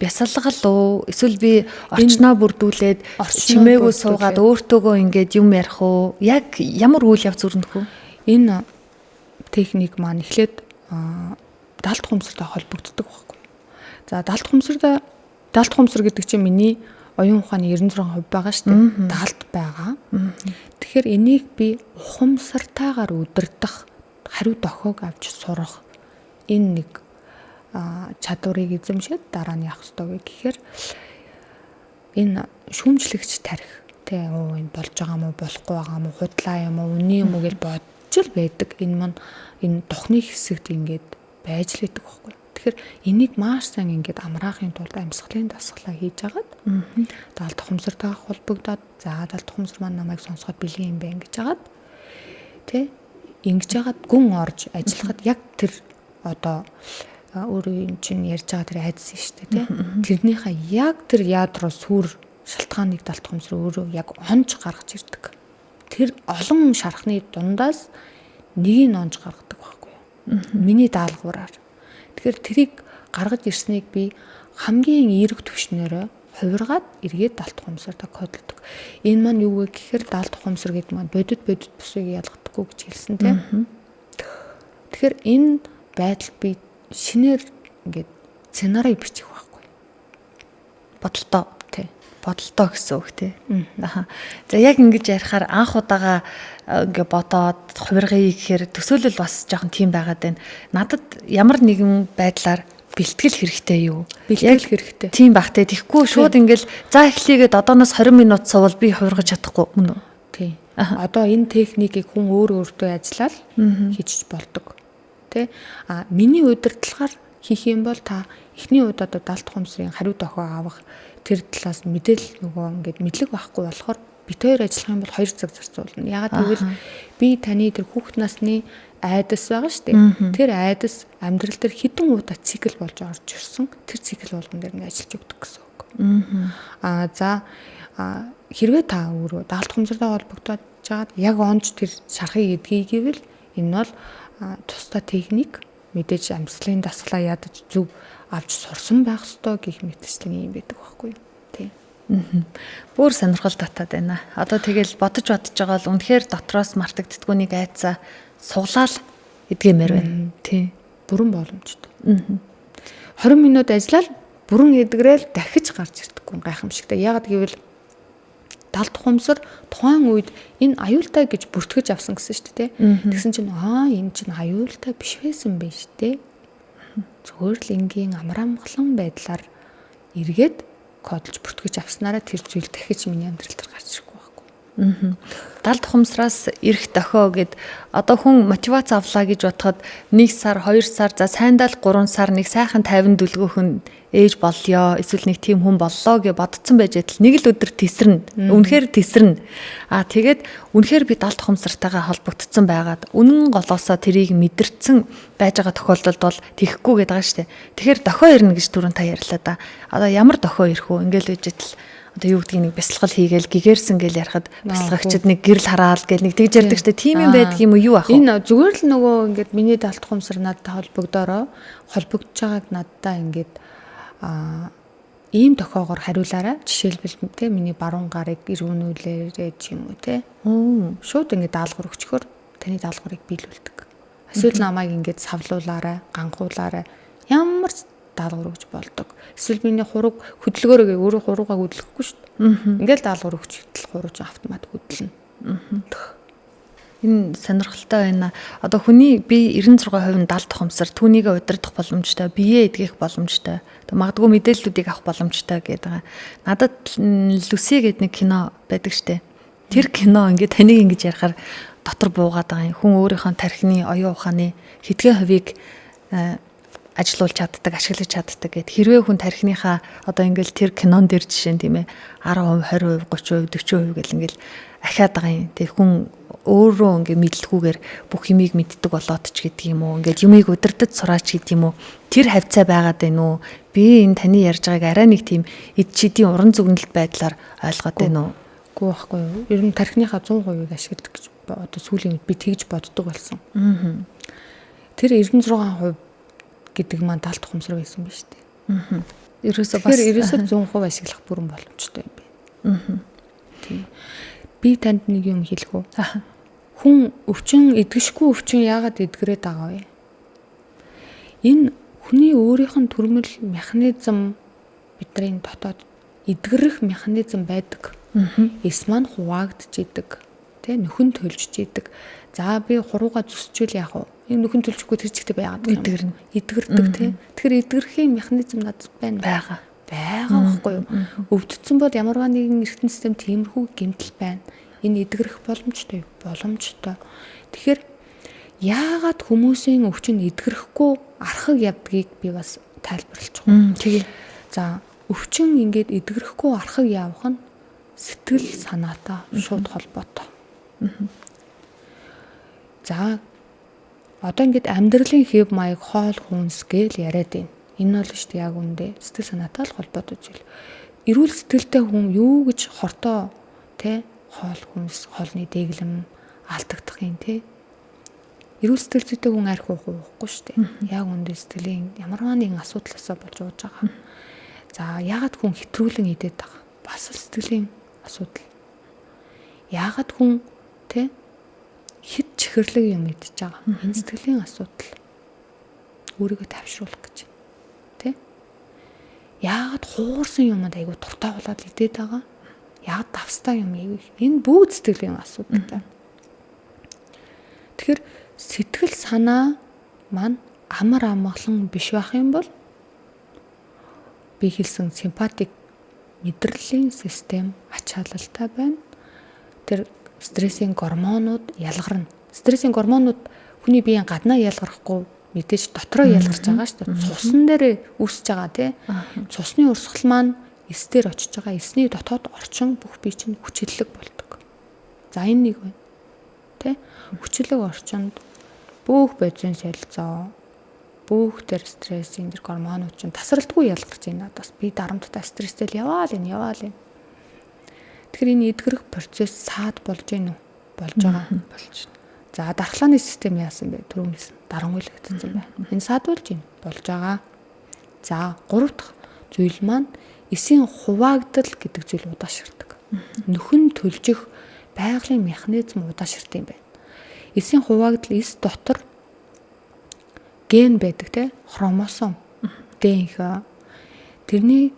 Бясалгал уу? Эсвэл би орчноо бүрдүүлээд чимээгөө суугаад өөртөөгөө ингээд юм ярих уу? Яг ямар үйл явц өрнөх үү? Энэ техник маань эхлээд далд хумсартай холбогддог байхгүй. За далд хумсар гэдэг чинь миний оюун ухааны 96% байгаа шүү дээ. Далд байгаа. Тэгэхээр энийг би ухамсартайгаар удирдах, хариу дохиог авч сурах энэ нэг чадварыг эзэмшээд дараа нь явах ёстой вэ гэхээр энэ шүүмжлэгч тарих тэ энэ болж байгаа мó болохгүй байгаа мó худлаа юм уу үнэн юм уу гэж бодож л байдаг. Энэ маань энэ духны хэсэгт ингээд байж л байдаг байхгүй. Тэгэхээр энийг маш сайн ингээд амраахын тулд амьсгалын дасгалаа хийж агаад далд ухамсартайгаа холбогдоод за далд ухамсар маань намайг сонсоход бэлэн юм байна гэж агаад тэ ингэж агаад гүн орж ажиллахад яг тэр одоо өөрөө чинь ярьж байгаа тэр айдас шүү дээ тий. Тэрнийхээ яг тэр ядро сүр шалтгааныг далд ухамсар өөрөө яг онж гаргаж ирдэг. Тэр олон шархны дундаас нэгийг онж гаргадаг байхгүй юу? Миний даалгавраар. Тэгэхээр тэрийг гаргаж ирснийг би хамгийн эерэг төвшнөөрөө хувиргаад эргээд далд ухамсартаа кодлдог. Энэ маань юу вэ гэхээр далд ухамсар гэдэг маань бодит бусыг ялгадаггүй гэж хэлсэн тийм. Тэгэхээр энэ байдал би шинээр ингээд сценарий бичих байхгүй. Бодолтой тий. Бодолтой гэсэн үг тий. Аа. За яг ингэж ярихаар анх удаага ингээ бодоод хувиргая гэхээр төсөөлөл бас жоохон тийм байгаад байна. Надад ямар нэгэн байдлаар бэлтгэл хэрэгтэй юу? Бэлтгэл хэрэгтэй. Тийм байх тий. Тэгэхгүй шууд ингээл за эхлэегээд одооноос 20 минут суувал би хувиргаж чадахгүй мөн үү? Тий. Одоо энэ техникийг хүн өөр өөртөө ажиллаад хийж болдог. Тэ? А миний удирдлагаар хийх юм бол та эхний удаад далд ухамсарын хариу дохио авах тэр талаас мэдээлэл нөгөө ингээд мэдлэг байхгүй болохоор бит хоёр ажиллах юм бол 2 цаг зарцуулна. Яагаад гэвэл би таны тэр хүүхд насны айдас байгаа шүү дээ. Тэр айдас амьдрал дээр хэдэн удаа цикл болж орж ирсэн. Тэр цикл болгон дээр нь ажиллаж өгдөг гэсэн үг. А за хэрвээ та өөрөө далд ухамсартай холбогдоод жагаад яг онж тэр шархыг эдгэе гэвэл энэ бол тусдаа техник мэдээж амьсгалын дасгалаа ядаж зөв авч сурсан байх ёстой гэх мэтчлэн юм байдаг байхгүй юу? Тий. Бүр сонирхол татаад байна. Одоо тэгэл бодож байгаа л үнэхээр дотроос мартагддаггүй нэг айцаа суглаал эдгэмээр байна. Тий. Бүрэн боломжтой. 20 минут ажиллаад бүрэн эдгэрэл дахиж гарч ирдэггүй гайхамшигтай. Яагаад гэвэл Далд ухамсар тухайн үед энэ аюултай гэж бүртгэж авсан гэсэн шүү дээ. Тэгсэн чинь энэ чинь аюултай биш байсан байж тээ. Зүгээр л энгийн амар амгалан байдлаар эргээд кодолж бүртгэж авснараа тэр зүйл дахиж миний амьдрал дээр гарч ирэхгүй байхгүй. Далд ухамсараас ирэх дохио гэд одоо хүн мотивац авлаа гэж бодоход 1 сар, 2 сар, за сайндаа л 3 сар нэг сайхан 50 дүлгөөхөн ээж болёо, эсвэл нэг тийм хүн боллоо гэж бодцсон байж адил нэг л өдөр тесрэнэ. Үнэхээр тесрэнэ. Аа тэгээд үнэхээр би далд ухамсартайгаа холбогдсон байгаад үнэн голоосоо тэрийг мэдэрсэн байж байгаа тохиолдолд бол тэхгүй гэдэг байгаа шүү дээ. Тэгэхээр дохио ирнэ гэж түрүүн та ярьлаа да. Одоо ямар дохио ирэх үү? Ингээл байж адил одоо юу гэдгийг нэг бясалгал хийгээл гэгэрсэн гэл ярихад бясалгагчид нэг гэрэл хараал гэл нэг тэгж ярьдаг штэ. Тийм юм байдаг юм уу, юу ах вэ? Энэ зүгээр л нөгөө ингээд миний далд ухамсар надад холбогдороо холбогдож байгааг наддаа ингээд ийм тохиогоор хариулаарай. Жишээлбэл те миний баруун гарыг эргүүнүүлээрэй ч юм уу те. Шууд ингээд даалгавар өгчхөр таны даалгаврыг биелүүлдэг. Эсвэл намайг ингээд савлуулаарай, ганхуулаарай. Ямар ч даалгавар өгч болдог. Эсвэл миний хураг хөдөлгөөрөө өөрөө хуруугаа хөдлөхгүй шүү дээ. Ингээл даалгавар өгч хэтэл хуруу чинь автомат хөдлөнө. Энэ сонирхолтой байна. Одоо хүний бие 96% нь далд ухамсар, түүнийг удирдах боломжтой, биеэ эдгэх боломжтой. Одоо магадгүй мэдээллүүдийг авах боломжтой гэдэг байгаа. Надад Люси гэдэг нэг кино байдаг штэ. Тэр кино ингээд таныг ингэж ярихаар дотор буугаад байгаа юм. Хүн өөрийнхөө тархины оюун ухааны хэдхэн хувийг ажилуулж чаддаг, ашиглаж чаддаг гэд. Хэрвээ хүн тархиныхаа одоо ингээл тэр кинон дээр жишээ нь тийм ээ 10%, 20%, 30%, 40% гэл ингээл ахиад байгаа юм. Тэг хүн өөрөө ингээ мэдлгүүгээр бүх юмыг мэддэг болоод ч гэдэг юм уу. Ингээд юмыг удирдах сураач гэдэг юм уу. Тэр хавцаа байгаад байна уу? Би энэ таны ярьж байгааг арай нэг тийм эд чидийн уран дүгнэлт байдлаар ойлгоод байна уу? Үгүй байхгүй юу. Ер нь тархиныхаа 100%-ыг ашигладаг гэж одоо сүүлийн үед би тэгж боддог болсон. Тэр 96% гэдэг маань далд ухамсар байсан биз дээ. Ерөөсөө бас ерөөсөө 100% ашиглах бүрэн боломжтой юм байна. Тийм. Би танд нэг юм хэлэх үү? Хүн өвчин эдгэшгүй өвчин яагаад эдгэрээд байгаа вэ? Энэ хүний өөрийнх нь төрмөл механизм бидний дотоод эдгэрэх механизм байдаг. Эс маань хуваагдж идэг. Тэ нөхөн төлжж идэг. За би хурууга зүсчүүл яах вэ? Энэ нөхөн төлжихгүй тэр чигтээ байгаад эдгэрнэ. Эдгэрдэг тий. Тэгэхээр эдгэрхийн механизм надад байна. Байгаа. Байгаа байхгүй юу? Өвдсөн бол ямарваа нэгэн эргэтэн систем тиймэрхүү гэмтэл байна. Энэ эдгэрэх боломжтой юу? Боломжтой. Тэгэхээр яагаад хүмүүсийн өвчин эдгэрэхгүй архаг явдгийг би бас тайлбарлаж байгаа. Тэгээ. За өвчин ингээд эдгэрэхгүй архаг явах нь сэтгэл санаатай шууд холбоотой. За одоо ингээд амьдралын хэв маяг хоол хүнс гээл яриад байна. Энэ бол шүү дээ яг үндэ сэтгэл санаатай л холбоотой зүйл. Эрүүл сэтгэлтэй хүн юу гэж хортой тэ хоол хүнс, хоолны дэглэм алдагдах юм тэ. Эрүүл сэтгэл зүйтэй хүн арх уух уухгүй шүү дээ. Яг үндэ сэтгэлийн ямарваа нэгэн асуудлаасаа болж ууж байгаа. За яагаад хүн хэтрүүлэн идээд байгаа? Бас л сэтгэлийн асуудал. Яагаад хүн тэ хэд чихэрлэг юм идэж байгаа? Энэ сэтгэлийн асуудал. Өөрийгөө тайвшруулах гэж. Тэ? Яагаад хуурсан юмд айгу дуртай болоод идээд байгаа? Яагаад давстай юм ивэх? Энэ бүгд сэтгэлийн асуудалтай. Тэгэхээр сэтгэл санаа маань амар амгалан биш байх юм бол би хэлсэн симпатик мэдрэлийн систем ачаалалтай байна. Тэр стрессийн гормонууд ялгарна. Стрессийн гормонууд хүний биеийн гаднаа ялгархгүй мэдээж дотроо ялгарч байгаа шүү дээ. Цусан дээр үүсэж байгаа тий. Цусны урсгал маань эс дээр очиж байгаа. Эсний дотоод орчин бүх бие чинь хүчиллэг болдог. За энэ нэг байна. Тэ? Хүчиллэг орчинд бүх бодисын солилцоо, бүх тэр стрессийн тэр гормонууд чинь тасралтгүй ялгарч байна. Надаас би дарамттай стресстэй л яваал энэ яваал энэ. Тэгэхээр энэ эдгэрэх процесс саад болж гин үү? Болж байгаа. Болж байна. За дархлааны систем яасан бэ? Түрүүн хэлсэн. Дарангуйлагдсан байна. Энэ саад болж гин болж байгаа. За гурав дахь зүйл маань эсийн хуваагдал гэдэг зүйл удаашрдаг. Нөхөн төлжих байгалийн механизм удаашрт юм байна. Эсийн хуваагдал эс дотор ген байдаг те хромосом ДНХ тэрний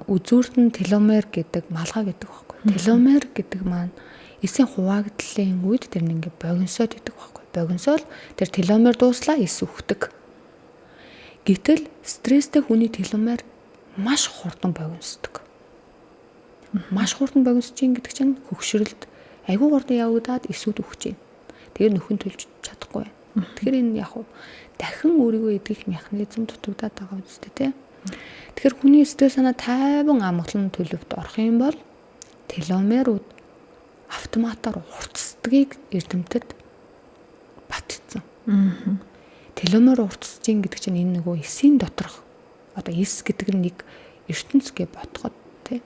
үзүүрт нь теломер гэдэг малгай гэдэг байхгүй. Теломер гэдэг маань эсийн хуваагдлын үед тэр нэг ингээ богиносоод идэг байхгүй. Богиносол тэр теломер дууслаа, эс үхдэг. Гэтэл стресстэй хүний теломер маш хурдан богиносдог. Маш хурдан богиносож ийн гэдэг чинь хөгшрөлд айгүй хурдан явагдаад эсүүд үхэж байна. Тэгэхээр нөхөн төлж чадахгүй байна. Тэгэхээр энэ яг дахин өөрийгөө эдгэх механизм дутагдаад байгаа үстэй тий. Тэгэхээр хүний сэтгэл санаа тайван амгалан төлөвт орох юм бол теломерууд автоматар уртсдгийг эрдэмтэд баталсан. Теломер уртсаж ийн гэдэг чинь энэ нөгөө эсийн доторх одоо эс гэдэг нь нэг ертөнц гэж бодоход тий.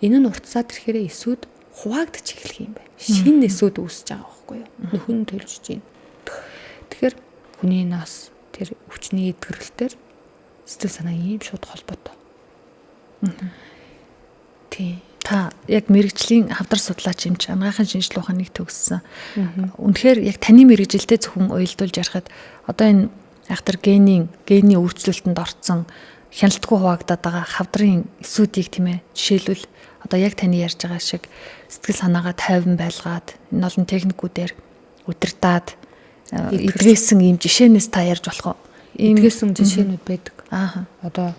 Энэ нь уртсаад ирэхээр эсүүд хуваагдчих эхлэх юм байна. Шинэ эсүүд үүсэж байгаа байхгүй юу? Нөхөн төлж чинь. Тэгэхээр хүний нас тэр өвчний эдгэрэлтээр сэтгэл санаа ийм шууд холбоотой. Тий. Та яг мэрэгжлийн хавдар судлаач юм чи анагаахын шинжилгээ ухааныг төгссөн. Үнэхээр яг таны мэрэгжилтэй зөвхөн уялдуулж ярихад одоо энэ айхтар генийн өөрчлөлтөнд орцсон хяналтгүй хуваагдаад байгаа хавдрын эсүүдийг тийм ээ жишээлбэл одоо яг таны ярьж байгаа шиг сэтгэл санаагаа тайван байлгаад энэ олон техникүүдээр удирдаад эдгээсэн ийм жишээнээс та ярьж болох уу? Эдгээсэн жишээнүүд байдаг. Одоо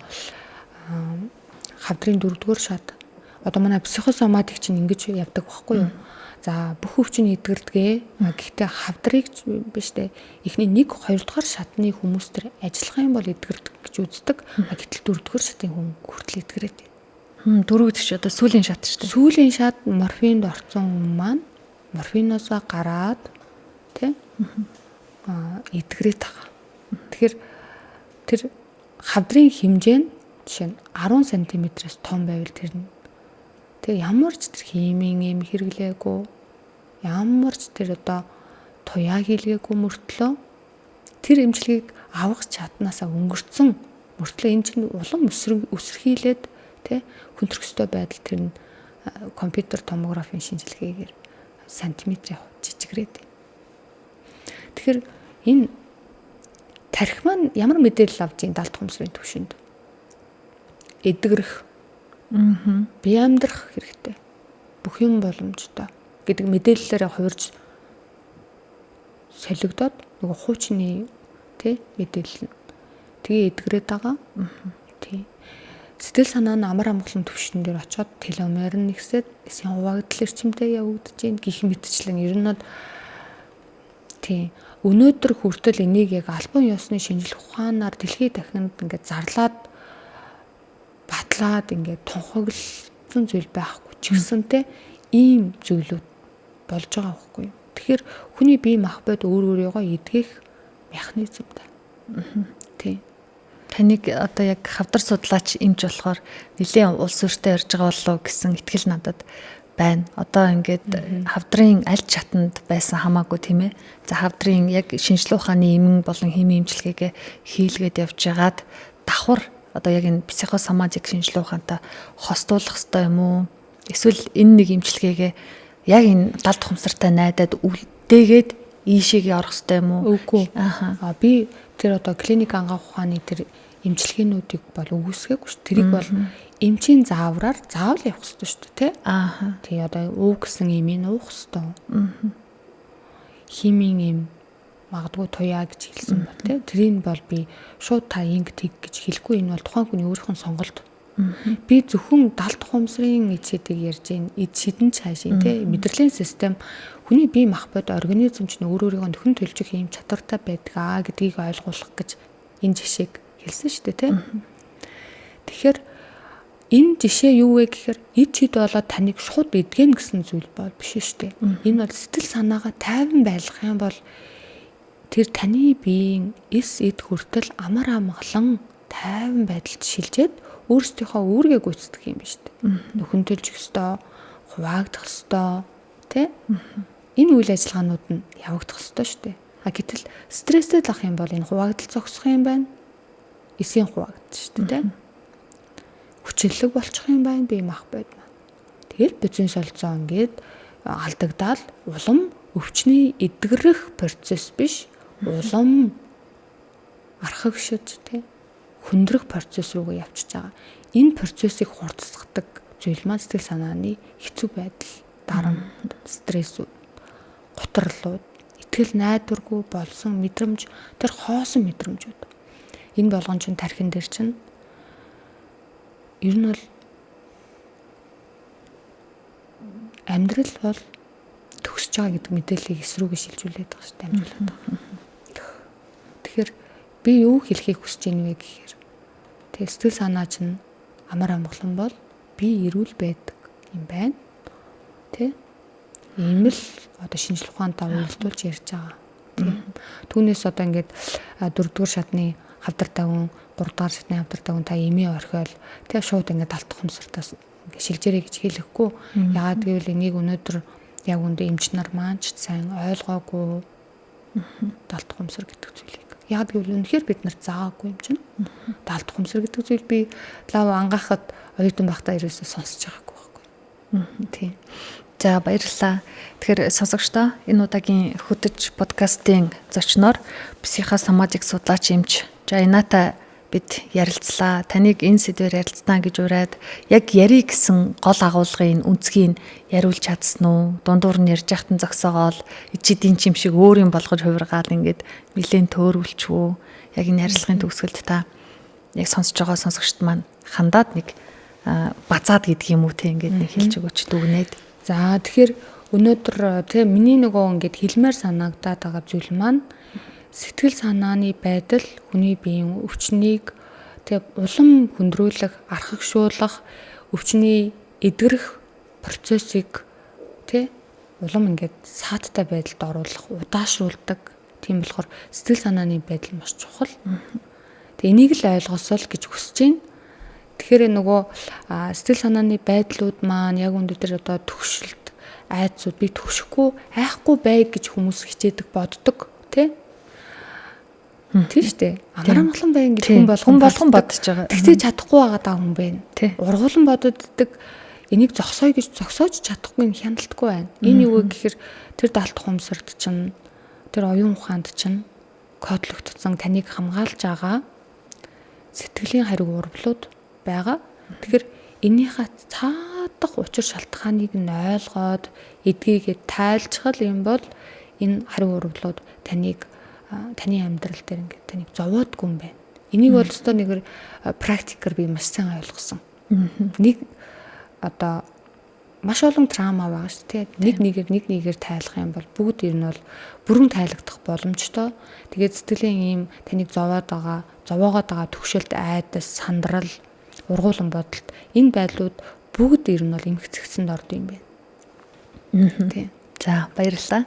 хавдрын 4-р шат. Одоо манай психосоматик чинь ингэж явдаг байхгүй юу? За бүх өвчин эдгэрдэгэ. Гэхдээ хавдрыг биш үү? Эхний 1 2 дугаар шатны хүмүүс төр ажиллах юм бол эдгэрдэг гэж үздэг. Гэтэл 4 дугаар шатын хүн хүртэл эдгэрээд байна. 4 гэдэг чинь одоо сүүлийн шат шүү дээ. Сүүлийн шат морфинд орсон хүн маань морфиноосоо гараад тий эдгэрээд байгаа. Тэгэхээр тэр хавдрын хэмжээ нь жишээ нь 10 см-ээс том байвал тэр нь тэг ямар ч тэр химийн эм хэрэглээгүй, ямар ч тэр одоо туяа хийлгээгүй мөртлөө тэр эмчилгээг авах чаднаасаа өнгөрцөн мөртлөө энэ чинь улам өсөрхийлээд тий хүндрэх ёстой байдал тэр нь компьютер томографийн шинжилгээгээр сантиметр жижигрээд. Тэгэхээр энэ тархи маань ямар мэдээлэл авч ийн далд ухамсарын түвшинд эдгэрэх, бие амьдрах хэрэгтэй, бүх юм боломжтой гэдэг мэдээллээрээ хувирж солигдоод нөгөө хуучны тий мэдээлэл нь тэгээ эдгэрээд байгаа. Тий. Сэтгэл санаа нь амар амгалан түвшин дээр очиод теломер нь нэгсээд эсийн хуваагдал эрчимтэй явагдаж гин гих мэтчлэн ер нь тий өнөөдөр хүртэл энийг яг албан ёсны шинжлэх ухаанаар дэлхийд дахинд ингээд зарлаад батлаад ингээд тунхагласан зүйл байхгүй ч гэсэнтэй ийм зүйлүүд болж байгаа байхгүй юу. Тэгэхээр хүний бие махбод өөр өөрийгөө эдгэх механизмтай. Тий. Таныг одоо яг хавдар судлаач эмч болохоор нэлээд улс өртөө ярьж байгаа болов гэсэн итгэл надад байна. Одоо ингээд хавдрын аль чатанд байсан хамаагүй тийм ээ. За хавдрын яг шинжлэх ухааны эмэн болон химийн эмчилгээгээ хийлгээд явж байгаад давхар одоо яг энэ психосоматик шинжлэх ухаантай хостуулах ёстой юм уу? Эсвэл энэ нэг эмчилгээгээ яг энэ далд ухамсартай найдаад үлдээгээд ийшээгээ орох ёстой юм уу? Үгүй. Аа би тэр одоо клиник ангаах ухааны тэр эмчилгээнүүдийг бол үгүйсгээгүй шүү. Тэрийг бол эмчийн заавраар заавал явах ёстой шүү дээ, тий? Аа. Тий одоо уу гэсэн эмийг уух ёстой. Химийн эм магадгүй туяа гэж хэлсэн бол тий. Тэрийг бол би шууд та инг тэг гэж хэлэхгүй, энэ бол тухайн хүний өөрийнх нь сонголт. Би зөвхөн далд ухамсарын эд шидэг ярьж гин, эд шидэн цаашийн тий мэдрэлийн систем хүний бие махбод организм чинь өөр өөрийгөө нөхөн төлжих ийм чадвартай байдгаа гэдгийг ойлгуулах гэж энэ жишээг хэлсэн шүү дээ тий. Тэгэхээр энэ жишээ юу вэ гэхээр эд шид болоод таныг шууд эдгэн гэсэн зүйл бол биш шүү дээ. Энэ бол сэтгэл санаагаа тайван байлгах юм бол тэр таны биеийн эс эд хүртэл амар амгалан тайван байдалд шилжээд өөрсдийнхөө үүргээ гүйцэтгэх юм биш үү? Нөхөн төлжих ёстой, хуваагдах ёстой, тий? Энэ үйл ажиллагаанууд нь явагдах ёстой шүү дээ. А гэтэл стресстэй л ах юм бол энэ хуваагдал зогсох юм байна. Эсийн хуваагдал шүү дээ, тий? Хүчлэг болчих юм байна бие махбод маань. Тэгэл бүзэн солилцоо ингээд алдагдаал улам өвчний эдгэрэх процесс биш, улам архагшиж тий хөндрөх процесс руугаа явчихж байгаа. Энэ процессыг хурцсгадаг зүйл маань сэтгэл санааны хэцүү байдал, дарамт, стрессүүд, гутралууд, итгэл найдваргүй болсон мэдрэмж, тэр хоосон мэдрэмжүүд. Энэ болгон чинь тархин дээр чинь ер нь бол амьдрал бол төгсөж байгаа гэдэг мэдээллийг эсрүүгээ шилжүүлээд байгаа шүү дээ, дамжуулаад байгаа. Тэгэхээр би юу хэлхийг хүсэж байна вэ гэхээр тэг сэтгэл санаа чинь амар амгалан бол би эрүүл байдаг юм байна. Тэ? Ийм л одоо шинжлэх ухаантай уялдуулж ярьж байгаа. Тэ? Түүнээс одоо ингээд 4-р шатны хавдар даван, 3-р шатны хавдар даван та эмээ орхиол тэ шууд ингээд талт ухамсартаас ингээд шилжээрэй гэж хэлэхгүй. Яагаад гэвэл энийг өнөөдөр яг үндэ эмч нар маань ч сайн ойлгоогүй далд ухамсар гэдэг зүйлийг. Яг гэвэл үнэхээр бид нарт заагаагүй юм чинь. Далд ухамсар гэдэг зүйл би лав ангаахад оюутан байхдаа ерөөсөө сонсож байгаагүй байхгүй. Тийм. За баярлалаа. Тэгэхээр сонсогчдоо энэ удаагийн Хөтөч подкастын зочноор психосоматик судлаач эмч Жайната бид ярилцлаа. Таныг энэ сэдвээр ярилцсан гэж уриад яг яри гэсэн гол агуулгын үнцгийг яриулж чадсан уу? Дундуур нь ярьж байхад нь зогсоогоол ичидийн чим шиг өөр юм болгож хувиргаал ингээд нилээн төөрүүлчихв. Яг энэ ярилцлагын төгсгөлд та яг сонсож байгаа сонсогчд маань хандаад нэг базаад гэдэг юм уу те ингээд нэг хэлж өгөөч дүгнээд. За тэгэхээр өнөөдөр те миний нөгөө ингээд хэлмээр санагдаад байгаа зүйл маань сэтгэл санааны байдал хүний биеийн өвчнийг тэг улам хүндрүүлэх, архагшуулах, өвчний эдгэрэх процессыг тэ улам ингээд саадтай байдалд оруулах, удаашруулдаг. Тийм болохоор сэтгэл санааны байдал маш чухал. Тэг энийг л ойлгосоо л гэж хүсэж байна. Тэгэхээр нөгөө сэтгэл санааны байдлууд маань яг өндөр дээр одоо төгшөлт, айдсууд би төгшөхгүй, айхгүй бай гэж хүмүүс хичээдэг, боддог, тий? Тийм шүү дээ. Амар амгалан байна гэж хүн болгон бодож байгаа. Тэгтээ чадахгүй байгаа даа хүн байна. Ургуулan бододдаг энийг зогсоё гэж зогсоож чадахгүй энэ хяналтгүй байна. Энэ юу вэ гэхээр тэр далд ухамсарт чинь тэр оюун ухаанд чинь кодлогдсон таныг хамгаалж байгаа сэтгэлийн хариу урвлууд байгаа. Тэгэхээр энийхээ цаадах учир шалтгааныг нь ойлгоод эдгийгээ тайлжхал юм бол энэ хариу урвлууд таныг таны амьдрал дээр ингээд таныг зовоодгүй юм байна. Энийг бол өстой нэгэр практикээр би маш сайн ойлгосон. Нэг одоо маш олон трама байгаа шүү дээ. Нэг нэгээр тайлах юм бол бүгд ер нь бол бүрэн тайлагдах боломжтой. Тэгээд сэтгэлийн ийм таныг зовоогоод байгаа төгшөлт, айдас, сандрал, ургуулan бодолт энэ байдлууд бүгд ер нь бол эмх зэгцэнд орд юм байна. Тийм. За баярлалаа.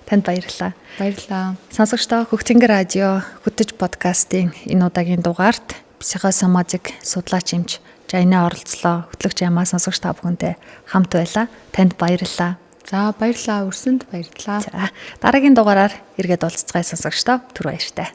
Танд баярлалаа. Баярлалаа. Сонсогчдоо Хөгтөнгө радио Хөтөж подкастын энэ удаагийн дугаарт психосоматик судлаач эмч Жайна оролцлоо. Хөтлөгч Ямаа сонсогч та бүхэнтэй хамт байлаа. Танд баярлалаа. За баярлалаа. Өрсөнд баярлалаа. За дараагийн дугаараар эргээд уулзцгаая сонсогчдоо. Түр баяртай.